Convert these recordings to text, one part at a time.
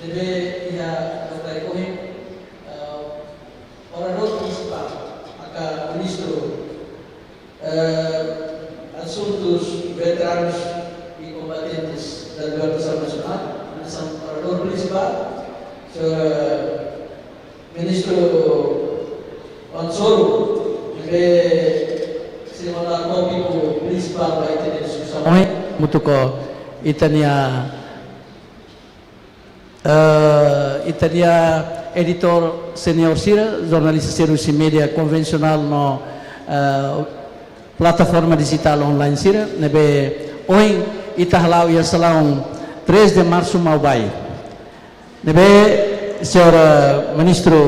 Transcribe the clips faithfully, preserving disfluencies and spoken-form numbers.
Ne'ebé iha loron ohin, eh, oradór prinsipál, maka Ministru, eh, Asuntus Veteranus e Kombatentes da Libertasaun Nasionál, hanesan oradór prinsipál, Señór, eh, Ministru Juan Soru, ne'ebé sei hola tópiku prinsipál ba ita-nia diskusaun. Ohin, hamutuk ho ita-nia, eh, ita-nia editór seniór sira, jornalista sira husi média konvensionál no, eh, plataforma dijitál online sira, ne'ebé ohin ita hala'o iha salaun três de Março Maubay. Ne'ebé, Señór, eh, Ministru,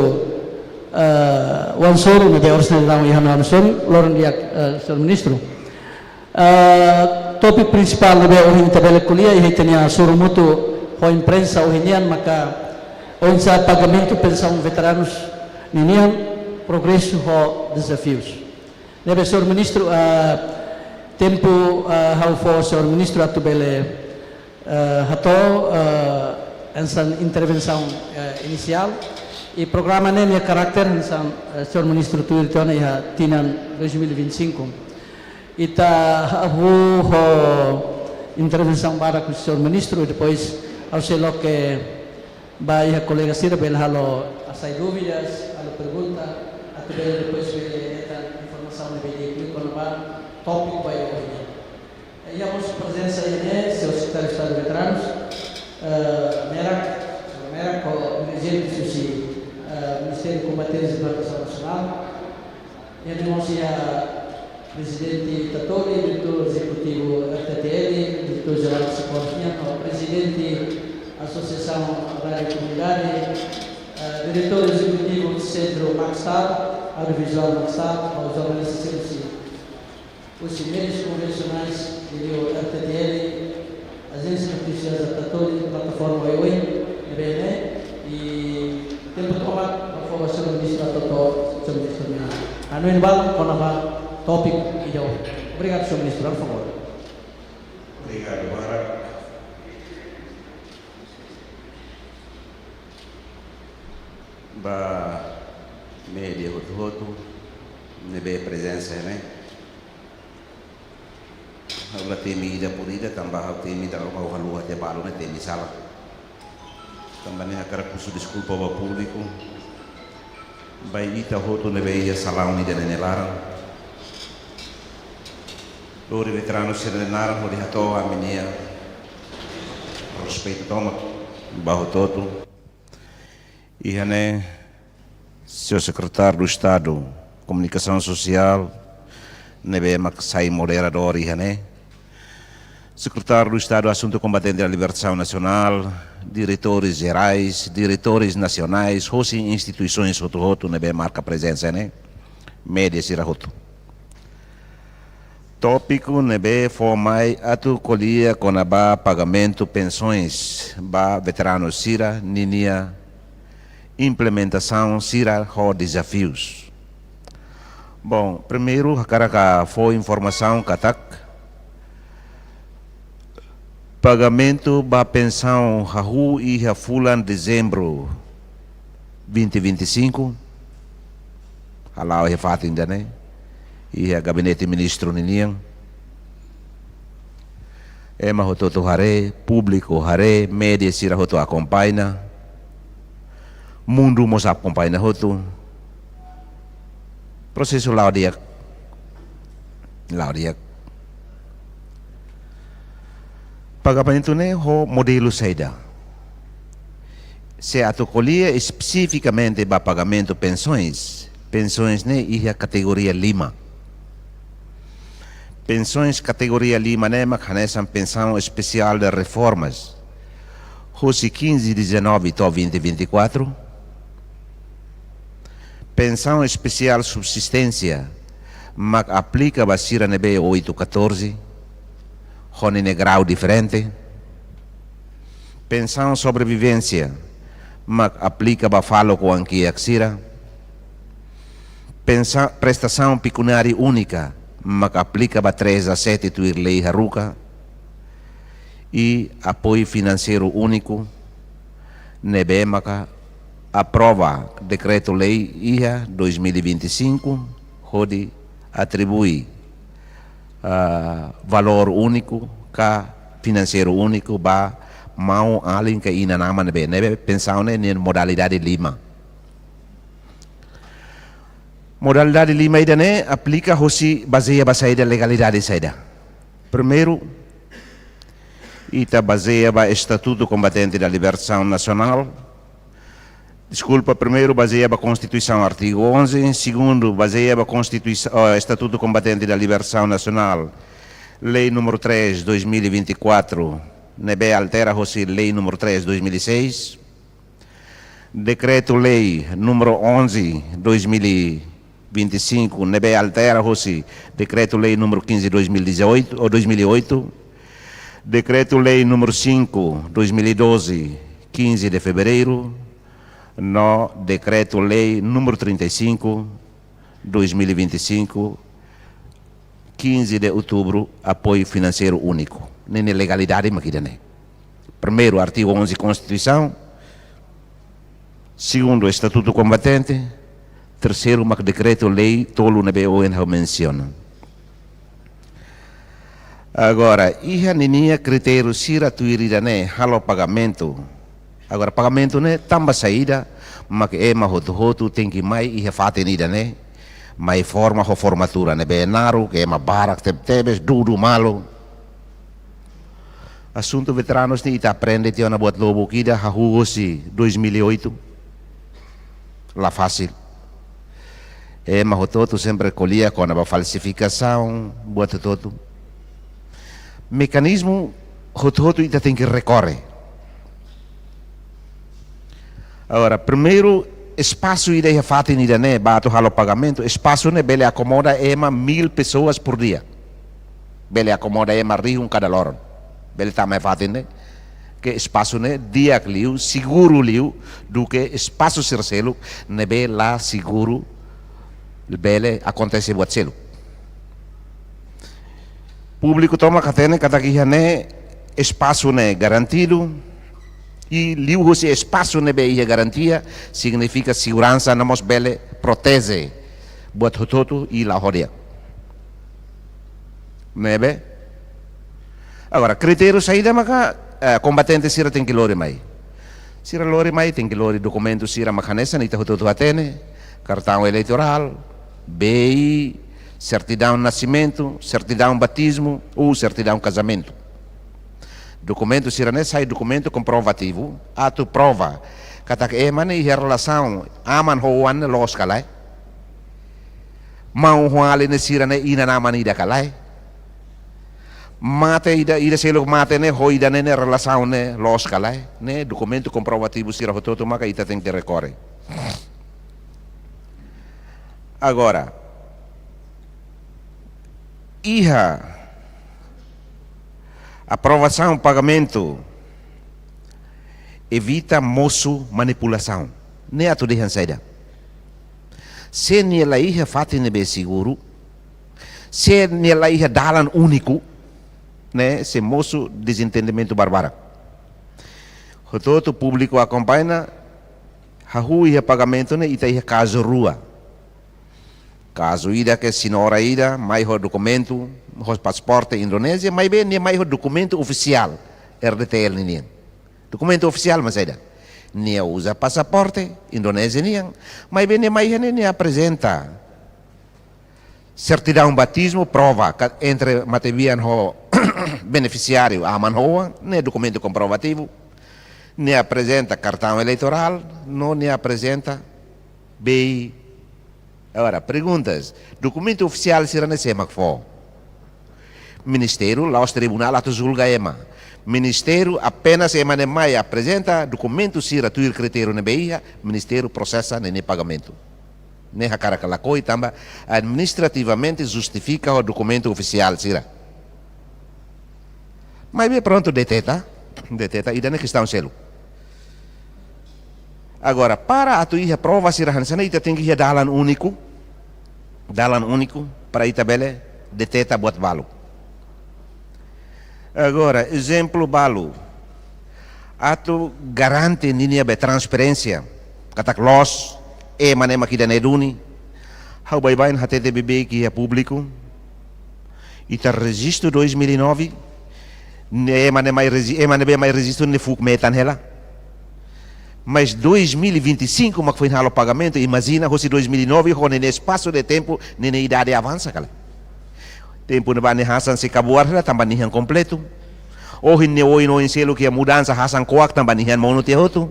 eh, Juan Soru, ne'ebé oras ne'e daudaun iha ha'u-nia sorin, loron di'ak, eh, Señór Ministru. Eh, tópiku prinsipál ne'ebé ohin ita bele ko'alia, iha ita-nia sorumutu ho imprensa ohin nian maka oinsá pagamentu pensaun veteranus ninian, progresu ho dezafius. Ne'ebé, Señór Ministru, eh, tempu, eh, ha'u fó Señór Ministru atu bele, eh, hato'o, eh, hanesan intervensaun, eh, inisiál. I programa ne'e nia karakter hanesan, eh, Señór Ministru tuir tiha ona iha tinan dois mil e vinte e cinco. Ita hahú ho intervensaun badak husi Señór Ministru, i depois ha'u sei loke ba iha kolega sira bele halo hasai dúvidas, halo pergunta, atu bele depois bele hetan informasaun ne'ebé di'ak liu kona-ba tópiku ba iha ohin. Iha mós prezensa iha ne'e, Señór Sekretáriu Estadu Veteranus, eh, Merak, Señór Merak, ho dirijente husi, eh, Ministériu Kombatentes Libertasaun Nasionál. Iha ne'e mós iha Prezidente Tatoli, Diretór Ezekutivu R T T L, Diretór Jerál Sekolah nian, no Prezidente Asosiasaun Rádiu Komunidade, eh, Diretór Ezekutivu Sentru Maxtab, Audiovizuál Maxtab, no jornalista sira husi médias konvensionais, liuliu R T T L, Ajénsia Notísias Tatoli, plataforma Oioin, ne'ebé ne'e, i tempu tomak, ba fó ba Señór Ministru atu to'o, Señór Ministru nian hanoin balun kona-ba tópiku ida ohin. Obrigadu, Señór Ministru, por favór. Obrigadu barak. Ba média hotu-hotu, ne'ebé prezensa ne'e. Ha'u la temi ida por ida, tanba ha'u temi ida, ha'u haluha tiha balu ne'e temi sala. Tanba ne'e hakarak husu deskulpa ba públiku, ba ita hotu ne'ebé iha salaun ida-ne'e nia laran. Lori veteranu sira-nia naran hodi hato'o ami-nia respeitu tomak ba hotu-hotu. Iha ne'e, Señór Sekretáriu Estadu Komunikasaun Sosiál, ne'ebé mak sai moderadór iha ne'e. Sekretáriu Estadu Asuntu Kombatente da Libertasaun Nasionál, diretores jerais, diretores nasionais, hosi instituisoens hotu-hotu ne'ebé marka prezensa ne'e, média sira hotu. Tópiku ne'ebé fó mai atu ko'alia kona-ba pagamentu pensoens ba veteranu sira ninia implementasaun sira ho dezafius. Bom, primeiru, hakarak fó informasaun katak pagamentu ba pensaun hahú iha fulan Dezembru vinte vinte e cinco, hala'o iha fatin ida-ne'e, iha Gabinete Ministru ninian. Ema hotu-hotu haree, públiku haree, média sira hotu akompaña, mundu mós akompaña hotu. Prosesu la'o di'ak. La'o di'ak. Pagamentu ne'e ho modelu saida? Se atu ko'alia espesifikamente ba pagamentu pensoens, pensoens ne'e iha kategoria lima. Pensoens kategoria lima ne'e mak hanesan pensaun espesiál de reformas, husi quinze dezanove to'o vinte vinte e quatro. Pensaun espesiál subsisténsia mak aplika ba sira ne'ebé oito catorze, ho ninia grau diferente. Pensaun sobrevivénsia mak aplika ba faluk oan-kiak sira. Pensa-, prestasaun pekuniária únika mak aplika ba três a sete tuir lei haruka. I apoiu finanseiru úniku, ne'ebé maka aprova dekretu-lei iha dois mil e vinte e cinco, hodi atribui, ah, valór úniku ka finanseiru úniku ba maun-alin ka inan-aman ne'ebé, ne'ebé pensaun ne'e nia modalidade lima. Modalidade lima ida-ne'e aplika hosi bazeia ba saida, legalidade saida. Primeiru, ita bazeia ba Estatutu Combatente da Libertação Nacional. Deskulpa, primeiru, bazeia ba Konstituisaun, artigu onze. Segundu, bazeia ba Konstituisaun, eh, Estatutu Combatente da Libertação Nacional, Lei número três, dois mil e vinte e quatro, ne'ebé altera hosi Lei número três, dois mil e seis. Dekretu-Lei número onze, dois mil e vinte e cinco, ne'ebé altera hosi Dekretu-Lei número quinze, dois mil e dezoito, ou dois mil e oito. Dekretu-Lei número cinco, dois mil e doze, quinze de fevereiro. No Dekretu-Lei número trinta e cinco, dois mil e vinte e cinco, quinze de outubro, apoiu finanseiru úniku. Ne'e nia legalidade mak ida-ne'e. Primeiru, artigu onze Konstituisaun. Segundu, Estatutu Combatente. Terseiru, mak dekretu-lei tolu ne'ebé ohin ha'u mensiona. Agora, iha ninia kritériu sira tuir ida-ne'e halo pagamentu. Agora, pagamentu ne'e tanba saida mak ema hotu-hotu tenke mai iha fatin ida-ne'e, mai forma ho formatura ne'ebé naruk, ema barak tebetebes, dudu malu. Asuntu veteranus ne'e ita aprende tiha ona buat lubuk ida, hahú hosi dois mil e oito. La fasil. Ema hotu-hotu sempre ko'alia kona-ba falsifikasaun, buat hotu-hotu. Mekanizmu hotu-hotu ita tenke rekorre. Agora, primeiru, espasu ida iha fatin ida-ne'e, ba atu halo pagamentu, espasu ne'e bele akomoda ema mil pessoas por dia. Bele akomoda ema rihun kada loron. Bele tama iha fatin ne'e, ke espasu ne'e di'ak liu, seguru liu, duké espasu sira seluk ne'ebé la seguru, bele akontese buat seluk. Públiku tomak hatene katak iha ne'e espasu ne'e garantidu, i liu hosi espasu ne'ebé iha garantia, signifika seguransa no mós bele proteje buat hotu-hotu i la'o ho di'ak. Ne'ebé? Agora, kritériu saida maka, eh, kombatente sira tenke lori mai? Sira lori mai, tenke lori dokumentu sira mak hanesan ita hotu-hotu hatene, kartaun eleitorál, B I, sertidaun nasimentu, sertidaun batizmu, ou sertidaun kazamentu. Dokumentu sira-ne'e sai dokumentu komprovativu, atu prova katak ema ne'e iha relasaun aman ho oan ne'e loos ka lae. Maun ho alin ne'e sira-ne'e inan-aman ida ka lae. Mate ida, ida seluk mate ne'e ho ida-ne'e ne'e relasaun ne'e loos ka lae. Ne'e dokumentu komprovativu sira hotu-hotu maka ita tenke rekorre. Agora, iha aprovasaun pagamentu evita mosu manipulasaun. Ne'e atu dehan saida? Se nia la iha fatin ne'ebé seguru, se nia la iha dalan úniku, ne'e sei mosu dezentendimentu barbarak. Hotu-hotu públiku akompaña, hahú iha pagamentu ne'e ita iha kazu rua. Kazu ida ke señora ida mai ho dokumentu, ho pasaporte Indonézia, maibé nia mai ho dokumentu ofisiál R D T L ninian. Dokumentu ofisiál mak saida? Nia uza pasaporte Indonézia nian, maibé nia mai iha ne'e nia aprezenta sertidaun batizmu, prova ka entre matebian ho benefisiáriu aman ho oan, ne'e dokumentu komprovativu. Nia aprezenta kartaun eleitorál, no nia aprezenta B I. Agora, perguntas, dokumentu ofisiál sira-ne'e sé mak fó? Ministériu la'ós tribunál atu julga ema. Ministériu apenas ema ne'e mai aprezenta dokumentu sira tuir kritériu ne'ebé iha, ministériu prosesa ninia pagamentu. Ne'e hakarak ka lakohi tanba administrativamente justifika ho dokumentu ofisiál sira. Maibé prontu deteta, deteta ida-ne'e kestaun seluk. Agora, para atu iha prova sira hanesan ne'e ita tenke iha dalan úniku, dalan úniku para ita bele deteta buat balu. Agora, ezemplu balu. Atu garante ninia be transparénsia, katak loos, ema ne'e mak ida-ne'e duni. Ha'u baibain hatete beibeik iha públiku. Ita rejistu dois mil e nove, ne'e ema ne'e mai regi-, ema ne'ebé mai rejistu ne'e fuuk metan hela. Mas dois mil e vinte e cinco mak foin halo pagamentu, imajina hosi dois mil e nove, ho ninia espasu de tempu, ninia idade avansa kala. Tempu ne'ebá nia hasan sei kabuar hela tanba nia han kompletu. Ohin nia oin-oin seluk iha mudansa hasan koak tanba nia han monu tiha hotu.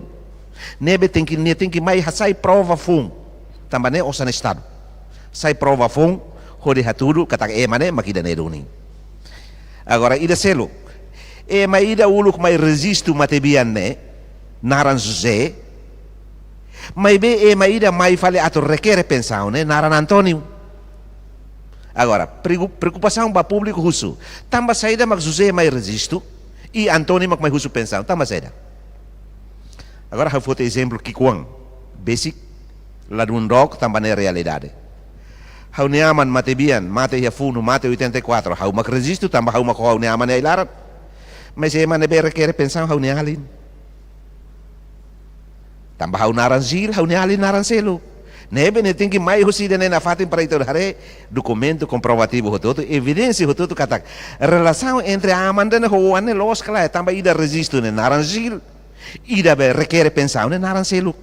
Ne'ebé tenke, nia tenke mai hasai prova foun. Tanba ne'e osan Estadu. Sai prova foun, hodi hatudu katak ema ne'e mak ida-ne'e duni. Agora ida seluk. Ema ida uluk mai rejistu matebian ne'e, naran José. Maibé ema ida mai fali atu rekere pensaun ne'e, naran António. Agora, pregu-, preokupasaun ba públiku husu. Tanba saida mak José mai rejistu, i António mak mai husu pensaun. Tanba saida? Agora, ha'u foti ezemplu ki'ikoan. Besik, ladún dook, tanba ne'e realidade. Ha'u-nia aman matebian, mate iha funu, mate oitenta e quatro. Ha'u mak rejistu, tanba ha'u mak ho ha'u-nia aman iha ai-laran. Mas ema ne'ebé rekere pensaun ha'u-nia alin. Tanba ha'u naran Gil, ha'u-nia alin naran seluk. Ne'ebé nia tenke mai hosi ida-ne'e nafatin para ita haree dokumentu komprovativu hotu-hotu, evidénsia hotu-hotu katak relasaun entre aman ida-ne'e ho oan ne'e loos ka lae, tanba ida rejistu ne'e naran Gil, ida be rekere pensaun ne'e naran seluk.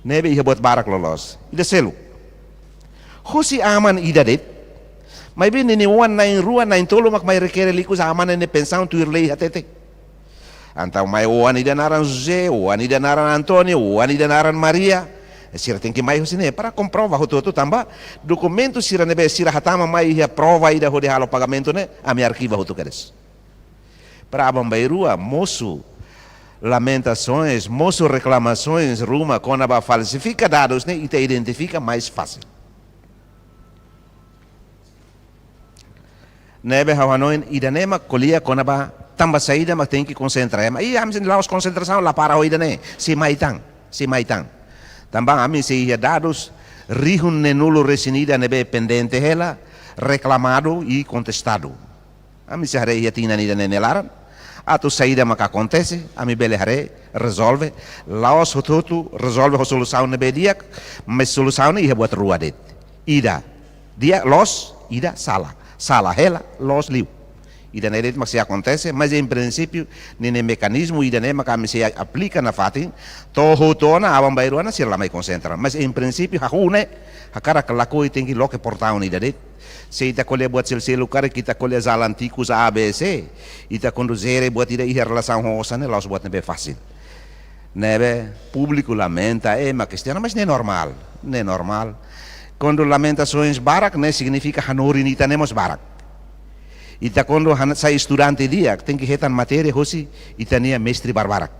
Ne'ebé iha buat barak loloos. Ida seluk. Hosi aman ida de'it. Maibé ninia oan na'in-rua, na'in-tolu mak mai rekere likus aman ne'e pensaun tuir lei hatete. Entaun mai oan ida naran José, oan ida naran António, oan ida naran Maria. Sira tenke mai hosi ne'e para komprova hotu-hotu tanba dokumentu sira ne'ebé sira hatama mai iha prova ida hodi halo pagamentu ne'e, ami arkiva hotu kedas. Para aban-bainrua mosu lamentasoens, mosu reklamasoens ruma kona-ba falsifika dadus ne'e ita identifika mais fasil. Ne'ebé ha'u hanoin ida-ne'e mak ko'alia kona-ba tanba saida mak tenke konsentra ema. I ami sente la'ós konsentrasaun la para ho ida-ne'e. Sei mai tan, sei mai tan. Tanba ami sei iha dadus rihun neenulu-resin-ida ne'ebé pendente hela, reklamadu i kontestadu. Ami sei haree iha tinan ida-ne'e nia laran. Atu saida maka akontese, ami bele haree, rezolve. La'ós hotu-hotu rezolve ho solusaun ne'ebé di'ak, mas solusaun ne'e iha buat rua de'it. Ida di'ak, loos, ida sala. Sala hela, loos liu. Ida-ne'e de'it mak sei akontese, mas em princípio, ninia mekanizmu ida-ne'e mak ami sei aplika nafatin, to'o hotu ona, aban-bainrua ona sira la mai konsentra. Mas em princípio, ha'u ne'e, hakarak lakohi tenke loke portaun ida de'it. Se ita ko'alia buat sel-seluk karik, ita ko'alia jalan tikus A B C, ita kuandu jere buat ida iha relasaun ho osan ne'e, la'ós buat ne'ebé fasil. Ne'ebé públiku lamenta, ema kestiona, mas ne'e normál, ne'e normál. Kuandu lamentasoens barak, ne'e signifika hanorin ita-nia mós barak. Ita kuandu han-, sai estudante di'ak, tenke hetan matéria hosi ita-nia mestre barbarak.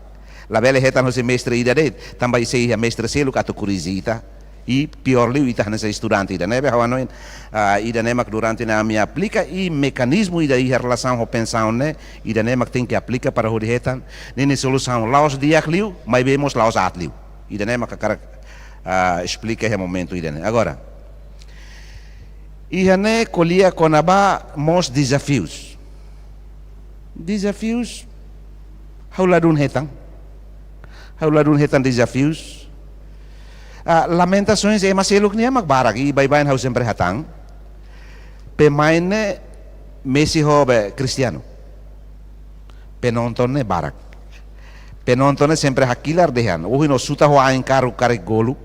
Labele hetan hosi mestre ida de'it, tanba sei iha mestre seluk atu korrije ita. I piór liu ita hanesan estudante ida. Ne'ebé ha'u hanoin, ah, ida-ne'e mak durante ne'e ami aplika i mekanizmu ida iha relasaun ho pensaun ne'e, ida-ne'e mak tenke aplika para hodi hetan ninia solusaun. La'ós di'ak liu, maibé mós la'ós aat liu. Ida-ne'e mak hakarak, ah, esplika iha momentu ida-ne'e. Agora, iha ne'e ko'alia kona-ba mós dezafius. Dezafius, ha'u ladún hetan. Ha'u ladún hetan dezafius. Ah, lamentasoens ema seluk nian mak barak, i baibain ha'u sempre hatán. Pemain ne'e Messi ho be Cristiano. Penonton ne'e barak. Penonton ne'e sempre hakilar dehan. Ohin ó xuta ho ain karuk karik golu.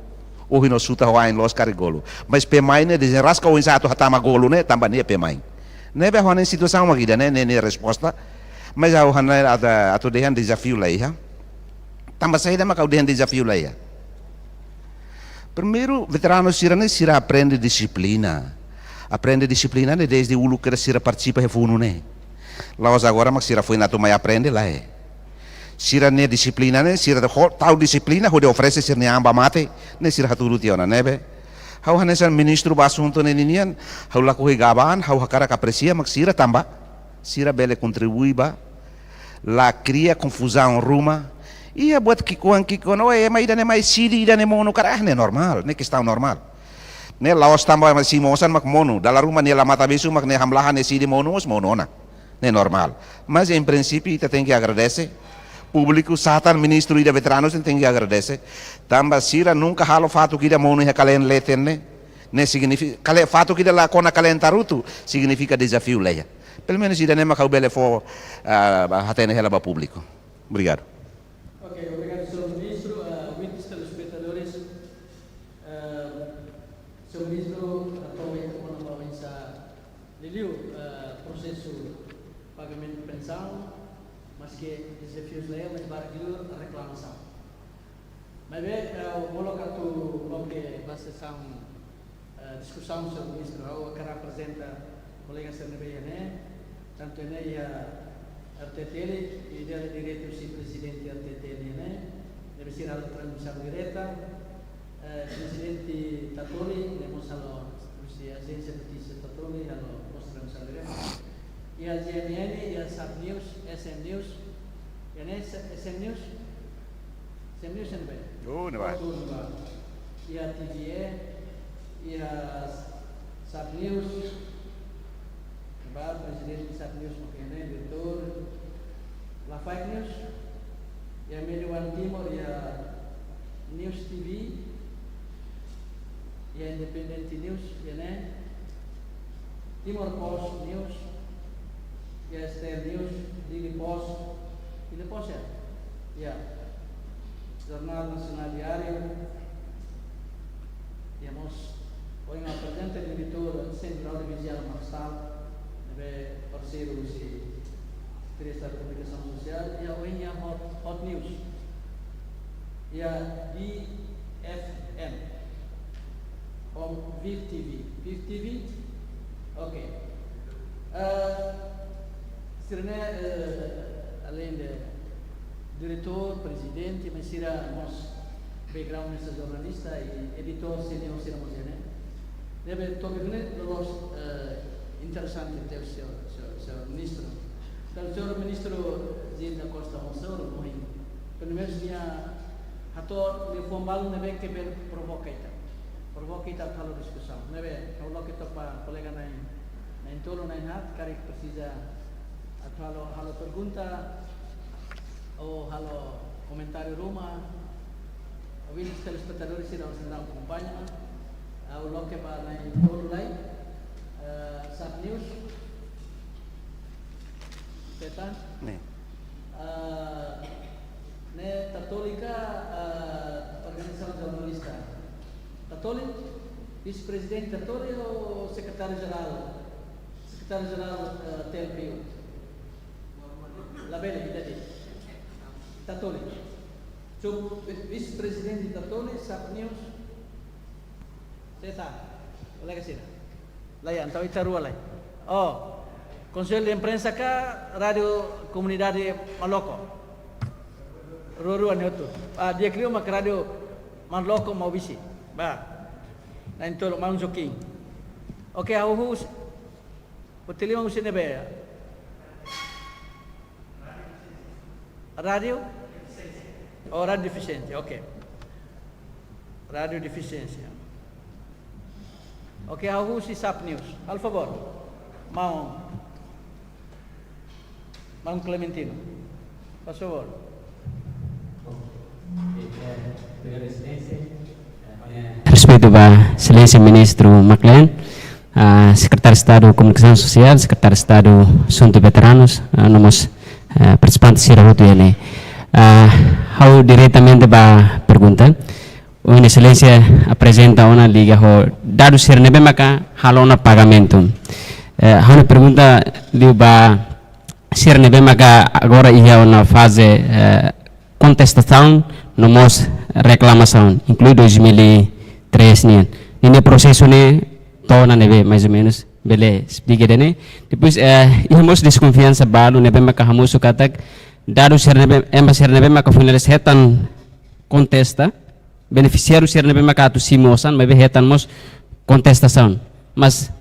Ohin ó xuta ho ain loos karik golu. Mas pemain ne'e dezenraska oinsá atu hatama golu ne'e, tanba nia pemain. Ne'ebé ha'u hanoin situasaun mak ida-ne'e, ne'e, ne'e resposta. Mas ha'u hanoin atu, atu dehan dezafiu la iha. Tanba saida mak ha'u dehan dezafiu la iha? Primeiru, veteranu sira-ne'e sira aprende dixiplina. Aprende dixiplina ne'e dezde uluk kedas sira partisipa iha funu ne'e. La'ós agora mak sira foin atu mai aprende, lae. Sira-nia dixiplina ne'e, sira ho-, tau dixiplina hodi oferese sira-nia an ba mate, ne'e sira hatudu tiha ona ne'ebé. Ha'u hanesan ministru ba asuntu ne'e ninian, ha'u lakohi gaba an, ha'u hakarak apresia mak sira tanba sira bele kontribui ba la kria konfuzaun ruma. Iha buat ki'ikoan-ki'ikoan, oh, ema ida-ne'e mai sidi ida-ne'e monu karik, ah, ne'e normál, ne'e kestaun normál. Ne'e la'ós tanba ema simu osan mak monu, dala ruma nia la mata-beisu mak nia hamlaha nia sidi monu, mós monu ona. Ne'e normál. Mas em princípio ita tenke agradese públiku, sá tan ministru ida veteranus ne'e tenke agradese. Tanba sira nunka halo fatuk ida monu iha kalen leten ne'e. Ne'e signifika, kale-, fatuk ida la kona kalen tarutu, signifika dezafiu laiha. Pelumenus ida-ne'e mak ha'u bele fó, ah, ba, hatene hela ba públiku. Obrigadu. Ok, obrigadu, señór ministru. Ah, ouvintes, telespetadores, ah, señór ministru, ah, toma ita kona-ba oinsá liuliu, ah, prosesu pagamentu pensaun, maske dezafius laiha, mas barak liu reklamasaun. Maibé, eh, molok atu loke ba sesaun, eh, diskusaun, señór ministru, ha'u hakarak aprezenta kolega sira ne'ebé iha ne'e, tantu ne'e iha R T T L, i diretu husi prezidente R T T L iha ne'e, ne'ebé sira halo transmisaun direta, eh, prezidente Tatoli, ne'e mós halo, husi ajénsia notísia Tatoli, halo mós transmisaun direta. Iha G M N, iha Sat News, S M News, iha ne'e S-, S M News, S M News ne'ebé? Oh, ne'ebá. Tuir ne'ebá. Iha T V E, iha Sat News, ne'ebá, prezidente Sat News mós iha ne'e, diretór, La Fake News, iha Media One Timor, iha News T V, iha Independent News, iha ne'e, Timor Post News, iha S T L News, Dili Post, Dili Post, ya? Ya. Jornál Nasionál Diáriu, iha mós, ohin aprezenta diretór Sentru Audiovizuál Markstad, ne'ebé parseiru husi Ministériu Komunikasaun Sosiál, iha ohin iha Hot, Hot News, iha V F M, ou Viv T V, Viv T V, ok. Eh, sira-ne'e, eh, além de diretór, prezidente, mas sira mós background hanesan jornalista i editór senior sira mós iha ne'e. Ne'ebé tópiku ne'e loloos, eh, interesante tebes, señór, señór, señór ministru. Entaun, señór ministru Gil da Costa mós, señór, ohin, pelumenus nia hato'o nia fó balun ne'ebé ke bele provoka ita. Provoka ita atu halo diskusaun. Ne'ebé, ha'u loke took ba kolega na'in, na'in-tolu, na'in-haat, karik presiza atu halo, halo pergunta, ou halo komentáriu ruma, ouvintes, telespetadores sira ne'ebé akompaña, ha'u loke ba na'in-tolu lai, eh, Sat News, Petan? Ne'e. Ah, ne'e Tatoli ka, ah, organizasaun jornalista? Tatoli? Vise-prezidente Tatoli ou sekretáriu-jerál? Sekretáriu-jerál, ah, T L P U? Labele, ita dehan Tatoli. Coba, vise-prezidente Tatoli, Sat News. Seta, kolega sira. Lai, entaun ita rua lai. Oh, Konsellu de Imprensa ka Rádiu Komunidade Marooko? Rua-rua ne'e hotu. Ah, di'ak liu mak Rádiu Marooko Maubisse. Ba. Na'in-tolu, maun Joaquim. Ok, ha'u husu. Boteli maun husi ne'ebé? Rádiu? Oh, Rádiu Defisiénsia, ok. Rádiu Defisiénsia. Ok, ha'u husi Sat News. Halo favór. Maun, maun Clementino. Faz favor. Respeitu ba Exelénsia Ministru Maclean, ah, Sekretáriu Estadu Komunikasaun Sosiál, Sekretáriu Estadu Asuntu Veteranus, ah, no mós, ah, partisipante sira hotu iha ne'e. Ah, ha'u diretamente ba pergunta. Ohin Exelénsia aprezenta ona liga ho dadus sira ne'ebé maka halo ona pagamentu. Eh, ha'u-nia pergunta liu ba sira ne'ebé maka agora iha ona faze, eh, kontestasaun no mós reklamasaun, inklui dois mil e três nian. Ninia prosesu ne'e to'o ona ne'ebé, mais ou menus, bele esplika ida-ne'e. Depois, eh, iha mós deskonfiansa balu ne'ebé maka hamosu katak dadus sira ne'ebé, ema sira ne'ebé maka finaliza hetan kontesta, benefisiáriu sira ne'ebé maka atu simu osan, maibé hetan mós kontestasaun. Mas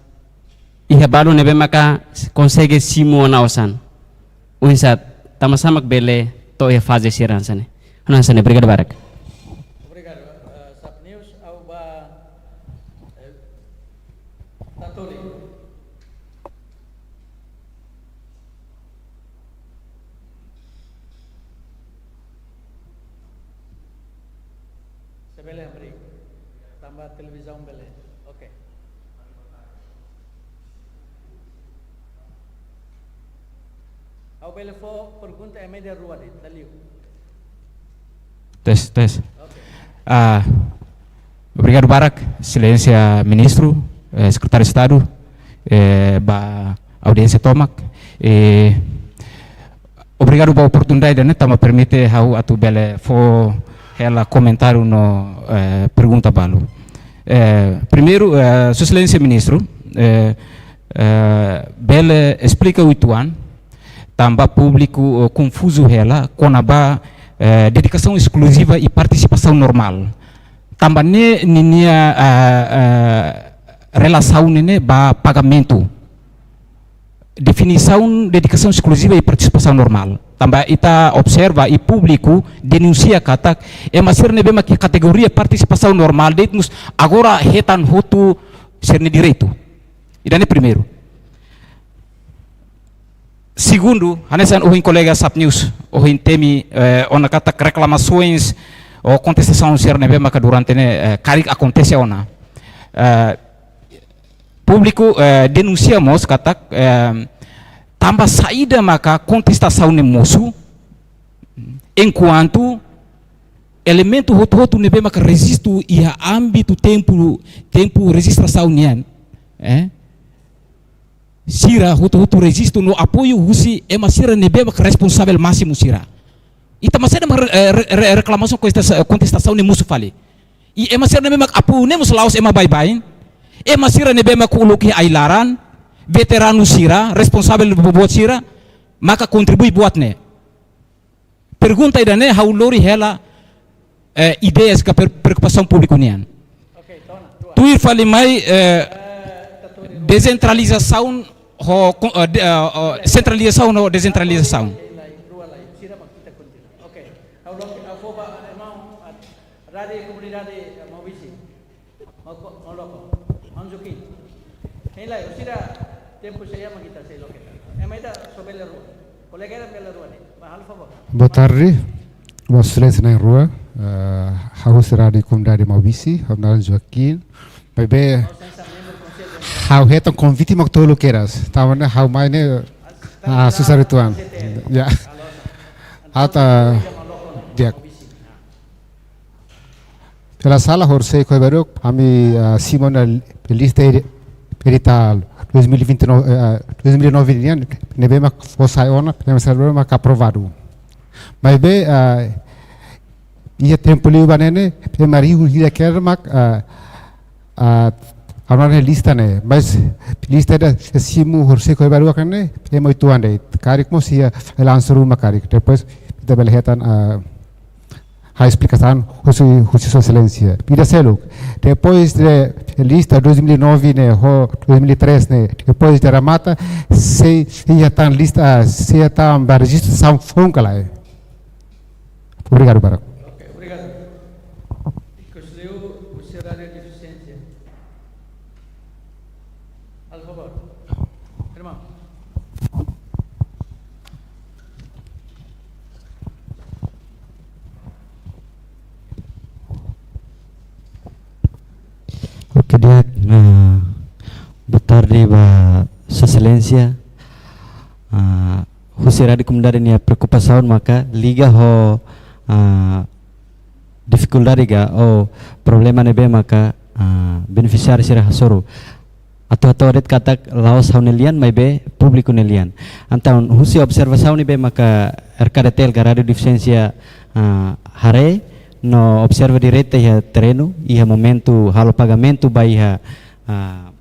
iha balu ne'ebé maka konsege simu ona osan. Oinsá, tanbasá mak bele to'o iha faze sira hanesan ne'e. Hanesan ne'e, obrigadu barak. Obrigadu, eh, Sat News, ha'u ba, eh, Tatoli. Bele abri. Tanba televizaun bele. Oke. Ha'u bele fó pergunta ema ida rua de'it, la liu. Tes, tes. Oke. Ah, obrigadu barak, Exelénsia Ministru, eh, Sekretáriu Estadu, eh, ba audiénsia tomak. Eh, obrigadu ba oportunidade ne'e, tanba permite ha'u atu bele fó hela komentáriu no, eh, pergunta balu. Eh, primeiru, eh, Sua Exelénsia Ministru, eh, eh, bele esplika uitoan, tanba públiku, eh, konfuzu hela, kona-ba, eh, dedikasaun eskluziva i partisipasaun normál. Tanba ne'e ninia, eh, eh, relasaun ne'e ba pagamentu. Definisaun dedikasaun eskluziva i partisipasaun normál. Tanba ita observa i públiku denunsia katak ema sira ne'ebé mak iha kategoria partisipasaun normál de'it mós agora hetan hotu sira-nia direitu. Ida-ne'e primeiru. Segundu, hanesan ohin kolega Sap News ohin temi, eh, ona katak reklamasoens ou kontestasaun sira ne'ebé maka durante ne'e, eh, karik akontese ona. Eh, públiku, eh, denunsia mós katak, eh, tanba saida maka kontestasaun ne'e mosu, enkuantu elementu hotu-hotu ne'ebé maka rejistu iha ámbitu tempu, tempu rejistrasaun nian, eh, sira hotu-hotu rejistu no apoiu husi ema sira ne'ebé maka responsavel másimu sira. Ita masih ada mer-, eh, re-, re-, reklamasaun kontesta-, kontestasaun ne'e mosu fali. I ema sira ne'ebé mak apoiu ne'e mós la'ós ema baibain. Ema sira ne'ebé mak uluk iha ai-laran, veteranu sira, responsavel boboot sira, maka kontribui buat ne'e. Pergunta ida-ne'e ha'u lori hela, eh, ideias ka per-, preokupasaun públiku nian. Tuir fali mai, eh, desentralizasaun ho, ko-, eh, de-, eh, eh, sentralizasaun ho desentralizasaun. Oke, ha'u loke, ha'u fó ba irmaun, ah, Rádiu Komunidade, eh, Maubisse. Mau ko-, mau loko. Maun Joaquim. Hein lai, orsida tempu sei mak ita sei loke tan. Ema ida só bele rua. Kolega ida bele rua de'it. Ba, halo favór. Boa tarde. Vossa Exelénsia na'in-rua. Eh, ha'u husi Rádiu Komunidade Maubisse, ha'u naran Joaquim. Maibé, ha'u hetan konvite mak tolu kedas. Tanba ne'e ha'u mai ne'e, ah, susar uitoan. Ya. Ata, di'ak. Pela sala horisehik ohin bainrua, ami, ah, simu ona lista edi-, editál dois mil e vinte e nove, eh, dois mil e nove nian, ne'ebé mak fó sai ona, ne'ebé mak aprovadu. Maibé, ah, iha tempu liu ba ne'e ne'e, ema rihun hira kedas mak, ah, ah, hanorin lista ne'e, mas lista ida simu horisehik ohin bainrua ne'e, ema uitoan de'it. Karik mós iha felansu ruma karik. Depois, ita bele hetan, ah, ha'u esplikasaun husi, husi Sua Exelénsia. Ida seluk. Depois de lista dois mil e nove ne'e, ho dois mil e três ne'e, depois de remata, sei, sei iha tan lista, sei iha tan ba rejistrasaun foun ka lae. Obrigadu barak. Oke, obrigadu. Ikus liu, husi Rádiu Defisiénsia. Halo favór. Irmaun. Oke, di'ak. Ah, boa tarde ba Sua Exelénsia. Ah, husi Rádiu Komunidade nia preokupasaun maka liga ho, ah, difikuldade ka, ou problema ne'ebé maka, ah, benefisiáriu sira hasoru. Atu hato'o de'it katak la'ós ha'u-nia lian, maibé públiku nia lian. Entaun, husi observasaun ne'ebé maka R K D T L ka Rádiu Defisiénsia, ah, haree, no observa direta iha terrenu, iha momentu halo pagamentu ba iha, ah,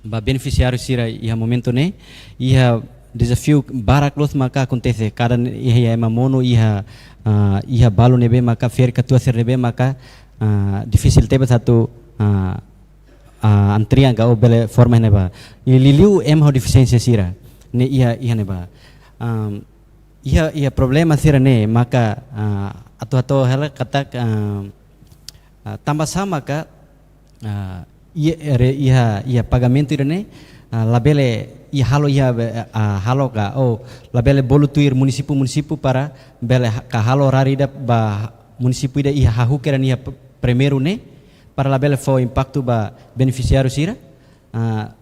ba benefisiáriu sira iha momentu ne'e, iha dezafiu barak loos maka akontese, kada iha, iha ema monu, iha, ah, iha balu ne'ebé maka ferik-katuas sira ne'ebé maka, ah, difisil tebes atu, ah, ah, antrian ka ou bele forma iha ne'ebá. I liuliu ema ho defisiénsia sira ne'e iha, iha ne'ebá. Am, iha, iha problema sira-ne'e maka, ah, atu hato'o hela katak, ah, ah, tanba sá maka, ah, iha, re-, iha, iha pagamentu ida-ne'e, ah, labele iha halo iha, ah, halo ka, ou labele bolu tuir munisípiu-munisípiu para bele ha-, ka halo rari ida ba munisípiu ida iha hahú kedas iha p-, primeiru ne'e, para labele fó impaktu ba benefisiáriu sira. Ah,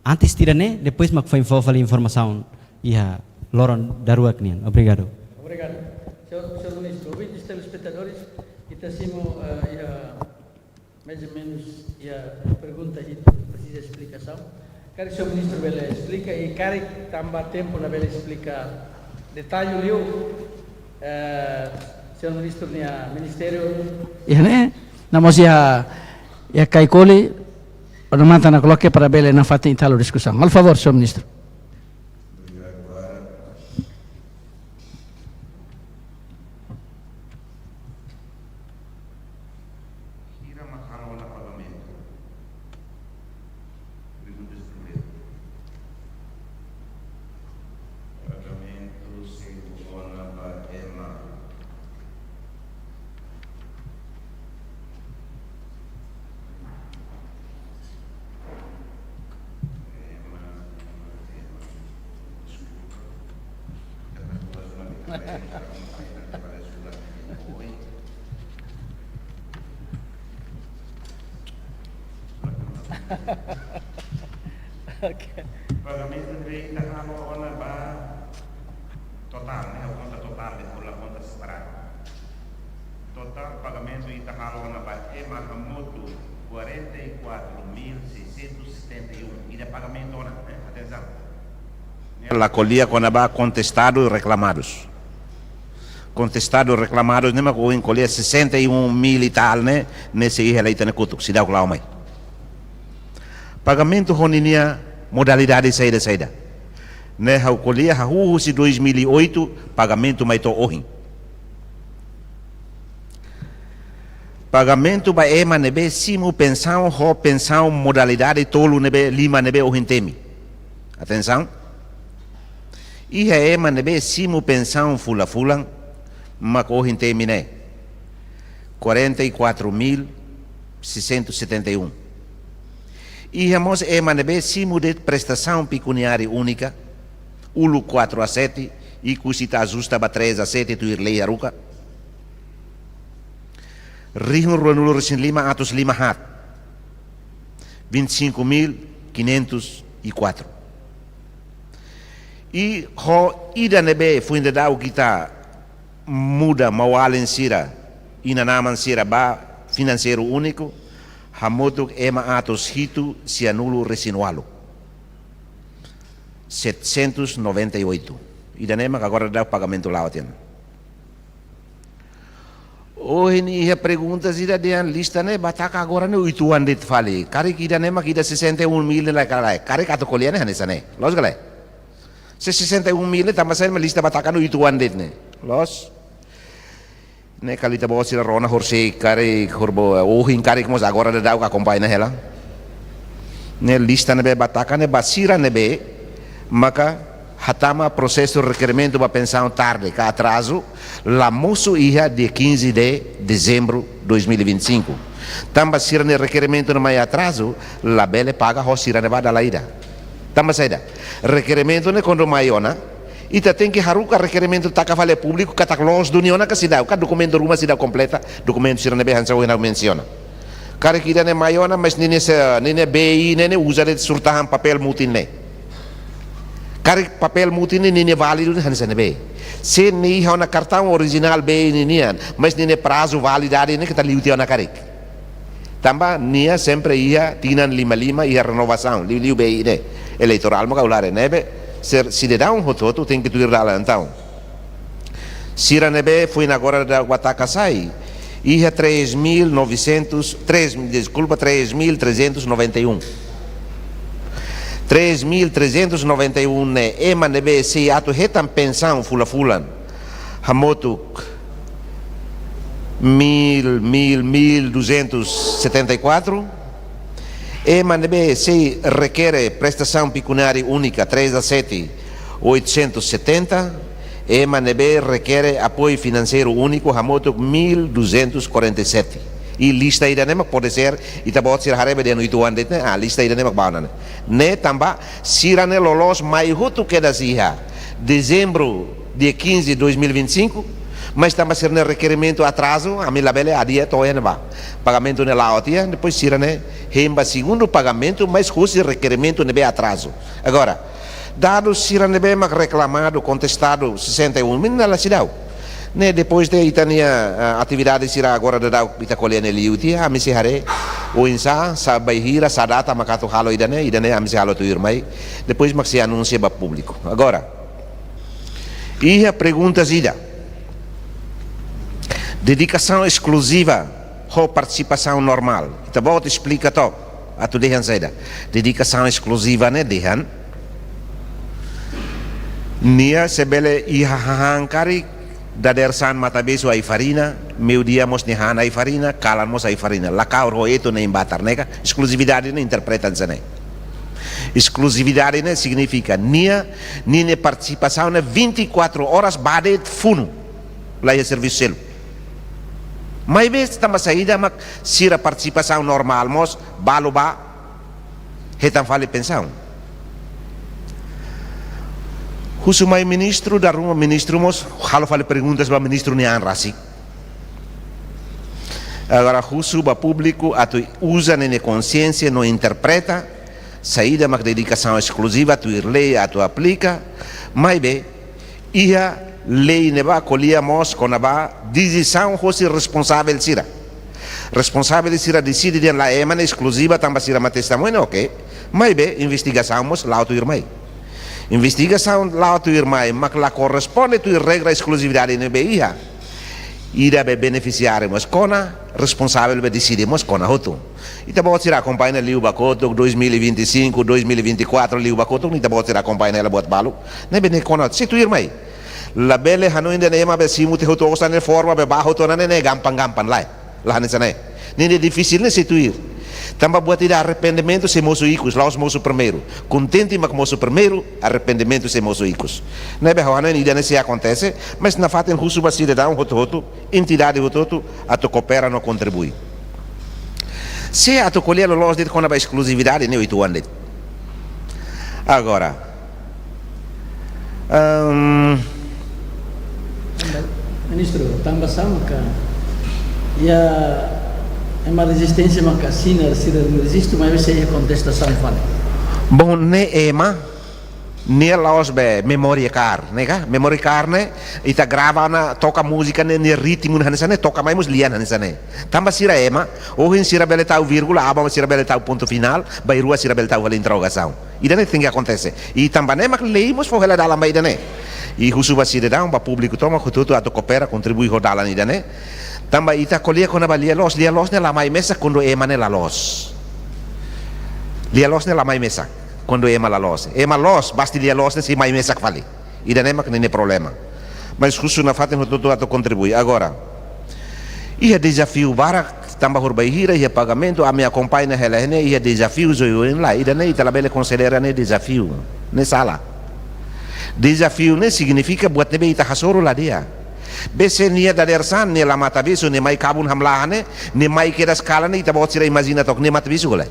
antes tira ne'e, depois mak foin fó fali informasaun iha loron daruak nian. Obrigadu. Obrigadu. Señór, señór Ministru, ouvintes telespetadores, ita simu, eh, iha mais ou menus iha pergunta hitu presiza esplikasaun. Karik señór Ministru bele esplika i karik tanba tempu labele esplika detalle liu, eh, señór Ministru nia ministériu. Iha ne'e, no mós iha, iha Caicoli, ona matan na coloque para bele nafatin ita halo diskusaun. Halo favór, señór Ministru. Hira mak halo ona pagamentu? Pergunta primeiru. Pagamentu sei halo ona ba ema. Oke. Pagamentu ne'ebé ita halo ona ba totál, ne'e, konta totál, depois la konta separadu. Totál pagamentu ita halo ona ba ema hamutuk quarenta e quatro mil seiscentos setenta e um. Ida pagamentu ona, eh? Atensaun. Ne'e la ko'alia kona-ba kontestadu i reklamadu. Kontestadu i reklamadu ne'e mak ohin ko'alia sessenta e um mil e tal ne'e, ne'e sei iha hela ita-nia kotuk, seidauk la'o mai. Pagamentu ho ninia modalidade saida-saida. Ne'e ha'u ko'alia hahú husi dois mil e oito, pagamentu mai to'o ohin. Pagamentu ba ema ne'ebé simu pensaun ho pensaun modalidade tolu ne'ebé, lima ne'ebé ohin temi. Atensaun. Iha ema ne'ebé simu pensaun fulan-fulan, mak ohin temi ne'e, quarenta e quatro mil seiscentos setenta e um. Iha mós ema ne'ebé simu de'it prestasaun pekuniária únika, uluk quatro a sete, ikus ita ajusta ba três a sete tuir lei haruka. Rihun ruanulu-resin-lima atus lima haat, vinte e cinco mil quinhentos e quatro. I ho ida ne'ebé foin daudauk ita muda maun-alin sira, inan-aman sira ba finanseiru úniku, hamutuk ema atus hitu sianulu-resin-ualu, setecentos noventa e oito. Ida-ne'e mak agora daudauk pagamentu la'o tiha ona. Ohin iha pergunta sira dehan lista ne'e ba taka agora ne'e uitoan de'it fali. Karik ida-ne'e mak ida sessenta e um mil ne'e lae ka lae. Karik atu ko'alia ne'e hanesan ne'e. Loos ka lae? Se sessenta e um mil ne'e tanba saida mak lista ba taka ne'e uitoan de'it ne'e. Loos. Ne'e kali ita-boot sira rona horisehik karik, horibainhira, ohin karik mós agora daudauk akompaña hela. Ne'e lista ne'ebé ba taka ne'e ba sira ne'ebé maka hatama prosesu rekerimentu ba pensaun tarde ka atrazu, la mosu iha dia quinze de dezembro dois mil e vinte e cinco. Tanba sira-nia rekerimentu ne'e mai atrazu, labele paga ho sira ne'ebá dala ida. Tanba saida? Rekerimentu ne'e kuandu mai ona, ita tenke haruka rekerimentu taka fali públiku katak loos duni ona ka seidauk, ka dokumentu ruma seidauk kompleta, dokumentu sira ne'ebé hanesan ohin ha'u mensiona. Karik ida-ne'e mai ona, mas ninia se, ninia B I ne'e, ne'e uza de'it surtahan papél mutin ne'e. Karik papél mutin ne'e, ninia válidu ne'e hanesan ne'ebé. Se nia iha ona kartaun orijinál B I ninian, mas ninia prazu validade ne'e keta liu tiha ona karik. Tanba nia sempre iha tinan lima lima iha renovasaun, liuliu B I ne'e. Eleitorál maka ulare ne'ebé, ser sidadaun hotu-hotu tenke tuir dalan entaun. Sira ne'ebé foin agora daudauk ba taka sai, iha três mil novecentos, três, deskulpa, três mil trezentos noventa e um. Três mil trezentos noventa e um ne'e ema ne'ebé sei atu hetan pensaun fulan-fulan, hamutuk mil, mil, mil duzentos setenta e quatro. Ema ne'ebé sei rekere prestasaun pekuniária únika três a sete, oitocentos e setenta. Ema ne'ebé rekere apoiu finanseiru úniku hamutuk mil duzentos quarenta e sete. I lista ida-ne'e mak pode ser, ita-boot sira haree bá dehan uitoan de'it ne'e, ah, lista ida-ne'e mak ba ona ne'e. Ne'e tanba sira-ne'e loloos mai hotu kedas iha dezembro, dia quinze, dois mil e vinte e cinco, Mas tanba sira-nia rekerimentu atrazu, ami labele adia to'o iha ne'ebá. Pagamentu ne'e la'o tiha, depois sira-ne'e hein ba segundu pagamentu, mas husi rekerimentu ne'ebé atrazu. Agora, dadus sira ne'ebé mak reklamadu, kontestadu, sessenta e um mil ne'e la seidauk. Ne'e depois de ita-nia, ah, atividade sira agora daudaun ita ko'alia ne'e liu tiha, ami sei haree oinsá, sá bainhira, sá data mak atu halo ida-ne'e, ida-ne'e ami sei halo tuirmai. Depois mak sei anunsia ba públiku. Agora, iha perguntas ida. Dedikasaun eskluziva ho partisipasaun normál. Ita-boot esplika took, atu dehan saida. Dedikasaun eskluziva ne'e dehan nia se bele iha hahán karik, dadeer-saan matan-besu ai-farina, meiudia mós nia han ai-farina, kalan mós ai-farina. La kaur ho etu nein batar, ne'e ka? Eskluzividade ne'e interpreta hanesan ne'e. Eskluzividade ne'e signifika nia, ninia partisipasaun ne'e vinte e quatro horas ba de'it funu. La iha servisu seluk. Maibé tanba saida mak sira partisipasaun normál mós balu bá hetan fali pensaun. Husu mai ministru, dala ruma ministru mós halo fali perguntas ba ministru nia an rasik. Agora husu ba públiku atu uza ninia konsiénsia no interpreta saida mak dedikasaun eskluziva, tuir lei atu aplika, maibé iha lei ne'ebá ko'alia mós kona-ba desizaun hosi responsavel sira. Responsavel sira deside dehan lae, ema ne'e eskluziva tanba sira mak testemuña, oke. Maibé investigasaun mós la'o tuirmai. Investigasaun la'o tuirmai, mak la korresponde tuir regra eskluzividade ne'ebé iha. Ida be benefisiáriu mós kona, responsavel be deside mós kona hotu. Ita-boot sira akompaña liu ba kotuk, dois mil e vinte e cinco, dois mil e vinte e quatro liu ba kotuk, ita-boot sira akompaña hela buat balu. Ne'ebé ne'e kona, sei tuirmai. Labele hanoin dehan ema be simu tiha hotu osan ne'e forma be bá hotu ona ne'e, ne'e gampang-gampang lae. La hanesan ne'e. Ne'e, ne'e difisil ne'e sei tuir. Tanba buat ida arrependimentu sei mosu ikus, la'ós mosu primeiru. Kontente mak mosu primeiru, arrependimentu sei mosu ikus. Ne'ebé ha'u hanoin ida-ne'e sei akontese, mas nafatin husu ba sidadaun hotu-hotu, entidade hotu-hotu, atu koopera no kontribui. Sé atu ko'alia loloos de'it kona-ba eskluzividade ne'e uitoan de'it. Agora, ehm, Ministru, tanba sá maka iha ema rezisténsia maka asina, sira rejistu, maibé sei iha kontestasaun fali. Bom, ne'e ema, ne'e la'ós be memory card, ne'e ka? Memory card ne'e, ita grava ona, toka múzika ne'e, nia ritmu hanesan ne'e, toka mai mós lian hanesan ne'e. Tanba sira ema, ohin sira bele tau vírgula, aban sira bele tau pontu finál, bainrua sira bele tau fali interrogasaun. Ida-ne'e tenke akontese. I tanba ne'e mak lei mós fó hela dalan ba ida-ne'e. I husu ba sidadaun, ba públiku tomak hotu-hotu atu koopera, kontribui ho dalan ida-ne'e. Tanba ita ko'alia kona-ba lia-loos, lia-loos ne'e la mai mesak kuandu ema ne'e la loos. Lia-loos ne'e la mai mesak kuandu ema la loos. Ema loos, basta lia-loos ne'e sei mai mesak fali. Ida-ne'e mak ninia problema. Mas husu nafatin hotu-hotu atu kontribui. Agora, iha dezafiu barak, tanba horibainhira iha pagamentu, ami akompaña hela ne'e, iha dezafiu oioin lai, ida-ne'e ita labele konsidera ne'e dezafiu. Ne'e sala. Dezafiu ne'e signifika buat ne'ebé ita hasoru la di'ak. Be se nia dadeer-saan, nia la matan-besu, nia mai kabun hamlaha ne'e, nia mai kedas kalan ne'e, ita-boot sira imajina took nia matan-besu ka lae.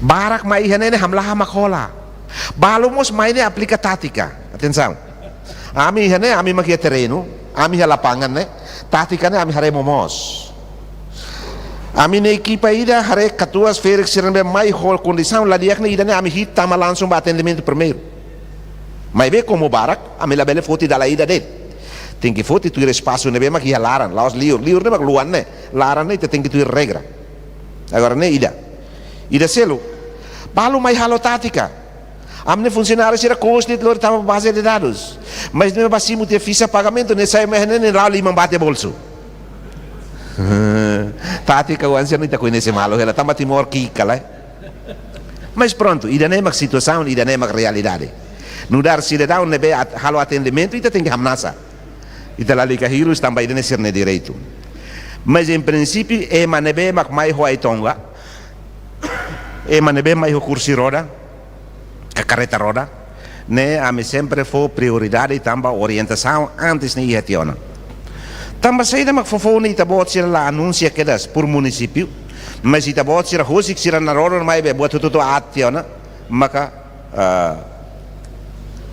Barak mai iha ne'e ne'e hamlaha mak hola. Balu mós mai ne'e aplika tátika. Atensaun. Ami iha ne'e, ami mak iha terrenu, ami iha lapangan ne'e, tátika ne'e ami haree momoos. Ami-nia ekipa ida haree katuas ferik sira ne'ebé mai ho kondisaun la di'ak ne'e, ida-ne'e ami hi'it tama langsung ba atendimentu primeiru. Maibé komu barak, ami labele foti dalan ida de'it. Tenke foti tuir espasu ne'ebé mak iha laran, la'ós liur, liur ne'e mak luan ne'e, laran ne'e ita tenke tuir regra. Agora ne'e ida. Ida seluk. Balu mai halo tátika. Ami-nia funsionáriu sira kous de'it lori tama baze de dadus. Mas ne'e bá simu tiha fixa pagamentu, ne'e sai mai ne'e, ne'e la'o liman bá tiha bolsu. Tátika oan sira ne'e ita koñese malu hela, tanba Timor ki'ik ka lae. Mas prontu, ida-ne'e mak situasaun, ida-ne'e mak realidade. Nu'udar sidadaun ne'ebé at-, halo atendimentu, ita tenke hamnasa. Ita lalika hirus tanba ida-ne'e sira-nia direitu. Mas em princípio, ema ne'ebé mak mai ho ai-tonga, ema ne'ebé mai ho kursi roda, ka kareta roda, ne'e ami sempre fó prioridade tanba orientasaun antes ne'e iha tiha ona. Tanba saida mak foufoun ne'e ita-boot sira la anunsia kedas por munisípiu, mas ita-boot sira husik sira-nia roda mai be buat hotu-hotu aat tiha ona, maka, ah,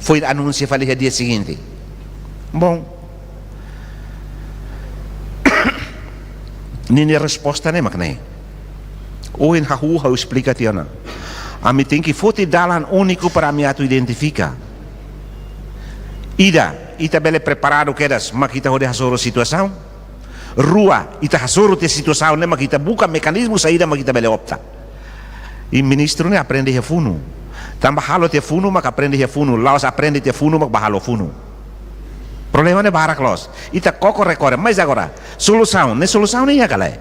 foin anunsia fali iha dia seguinte. Bom, ninia resposta ne'e mak ne'e. Ohin hahú ha'u esplika tiha ona. Ami tenke foti dalan úniku para ami atu identifika. Ida, ita bele preparadu kedas, mak ita hodi hasoru situasaun. Rua, ita hasoru tiha situasaun ne'e, mak ita buka mekanizmu saida mak ita bele opta. I ministru ne'e aprende iha funu. Tanba halo tiha funu, mak aprende iha funu. La'ós aprende tiha funu, mak bá halo funu. Problema ne'e barak loos. Ita koko rekorre, mas agora, solusaun, ne'e solusaun ne'e iha ka lae?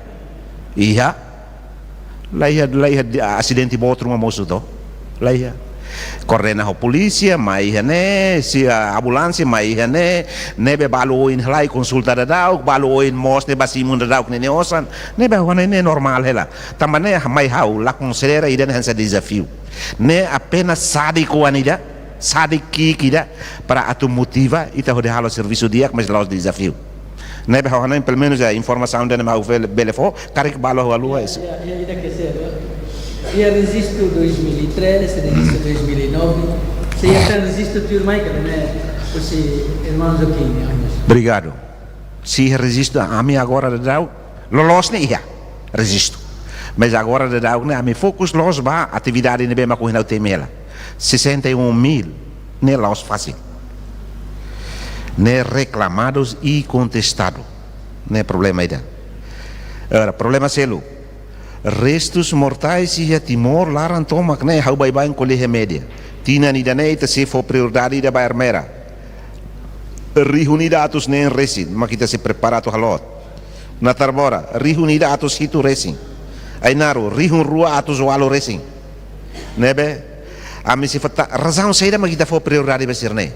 Iha. La iha, la iha di-, asidente boot ruma mosu to. La iha. Koordena ho polísia, mai iha ne'e, si, ah, ambulánsia, mai iha ne'e, ne'ebé balu oin halai konsulta daudauk, balu oin mós ne'e bá simu daudauk ninia osan, ne'ebé ha'u hanoin ne'e normál hela. Tanba ne'e mai ha'u la konsidera ida-ne'e hanesan dezafiu. Ne'e apenas sadik oan ida, sadik ki'ik ida, para atu motiva, ita hodi halo servisu di'ak, mas la'ós dezafiu. Ne'ebé ha'u hanoin, pelumenus iha informasaun ida-ne'e mak ha'u bele, bele fó, karik balu ha'u haluha iha. Ya, ya, ya, ida ke ser, ya. Iha rejistu dois mil e três, rejistu dois mil e nove. Se iha tan rejistu tuirmai ka lae, husi irmaun Joaquim, ya, mas. Obrigadu. Se iha rejistu, ami agora daudaun, loloos ne'e iha rejistu. Mas agora daudaun ne'e ami fokus loos ba atividade ne'ebé mak ohin ha'u temi hela. Sessenta e um mil ne'e la'ós fasil. Ne'e reklamadu i kontestadu. Ne'e problema ida. Agora, problema seluk. Restus mortais iha Timor laran tomak ne'e ha'u baibain ko'alia iha média. Tinan ida-ne'e ita sei fó prioridade ida ba Ermera. Rihun ida atus neen resin, mak ita sei prepara atu halo. Natarbora, rihun ida atus hitu resin. Ainaro, rihun rua atus ualu resin. Ne'ebé, ami sei fó ta-, razaun saida mak ita fó prioridade ba sira-ne'e.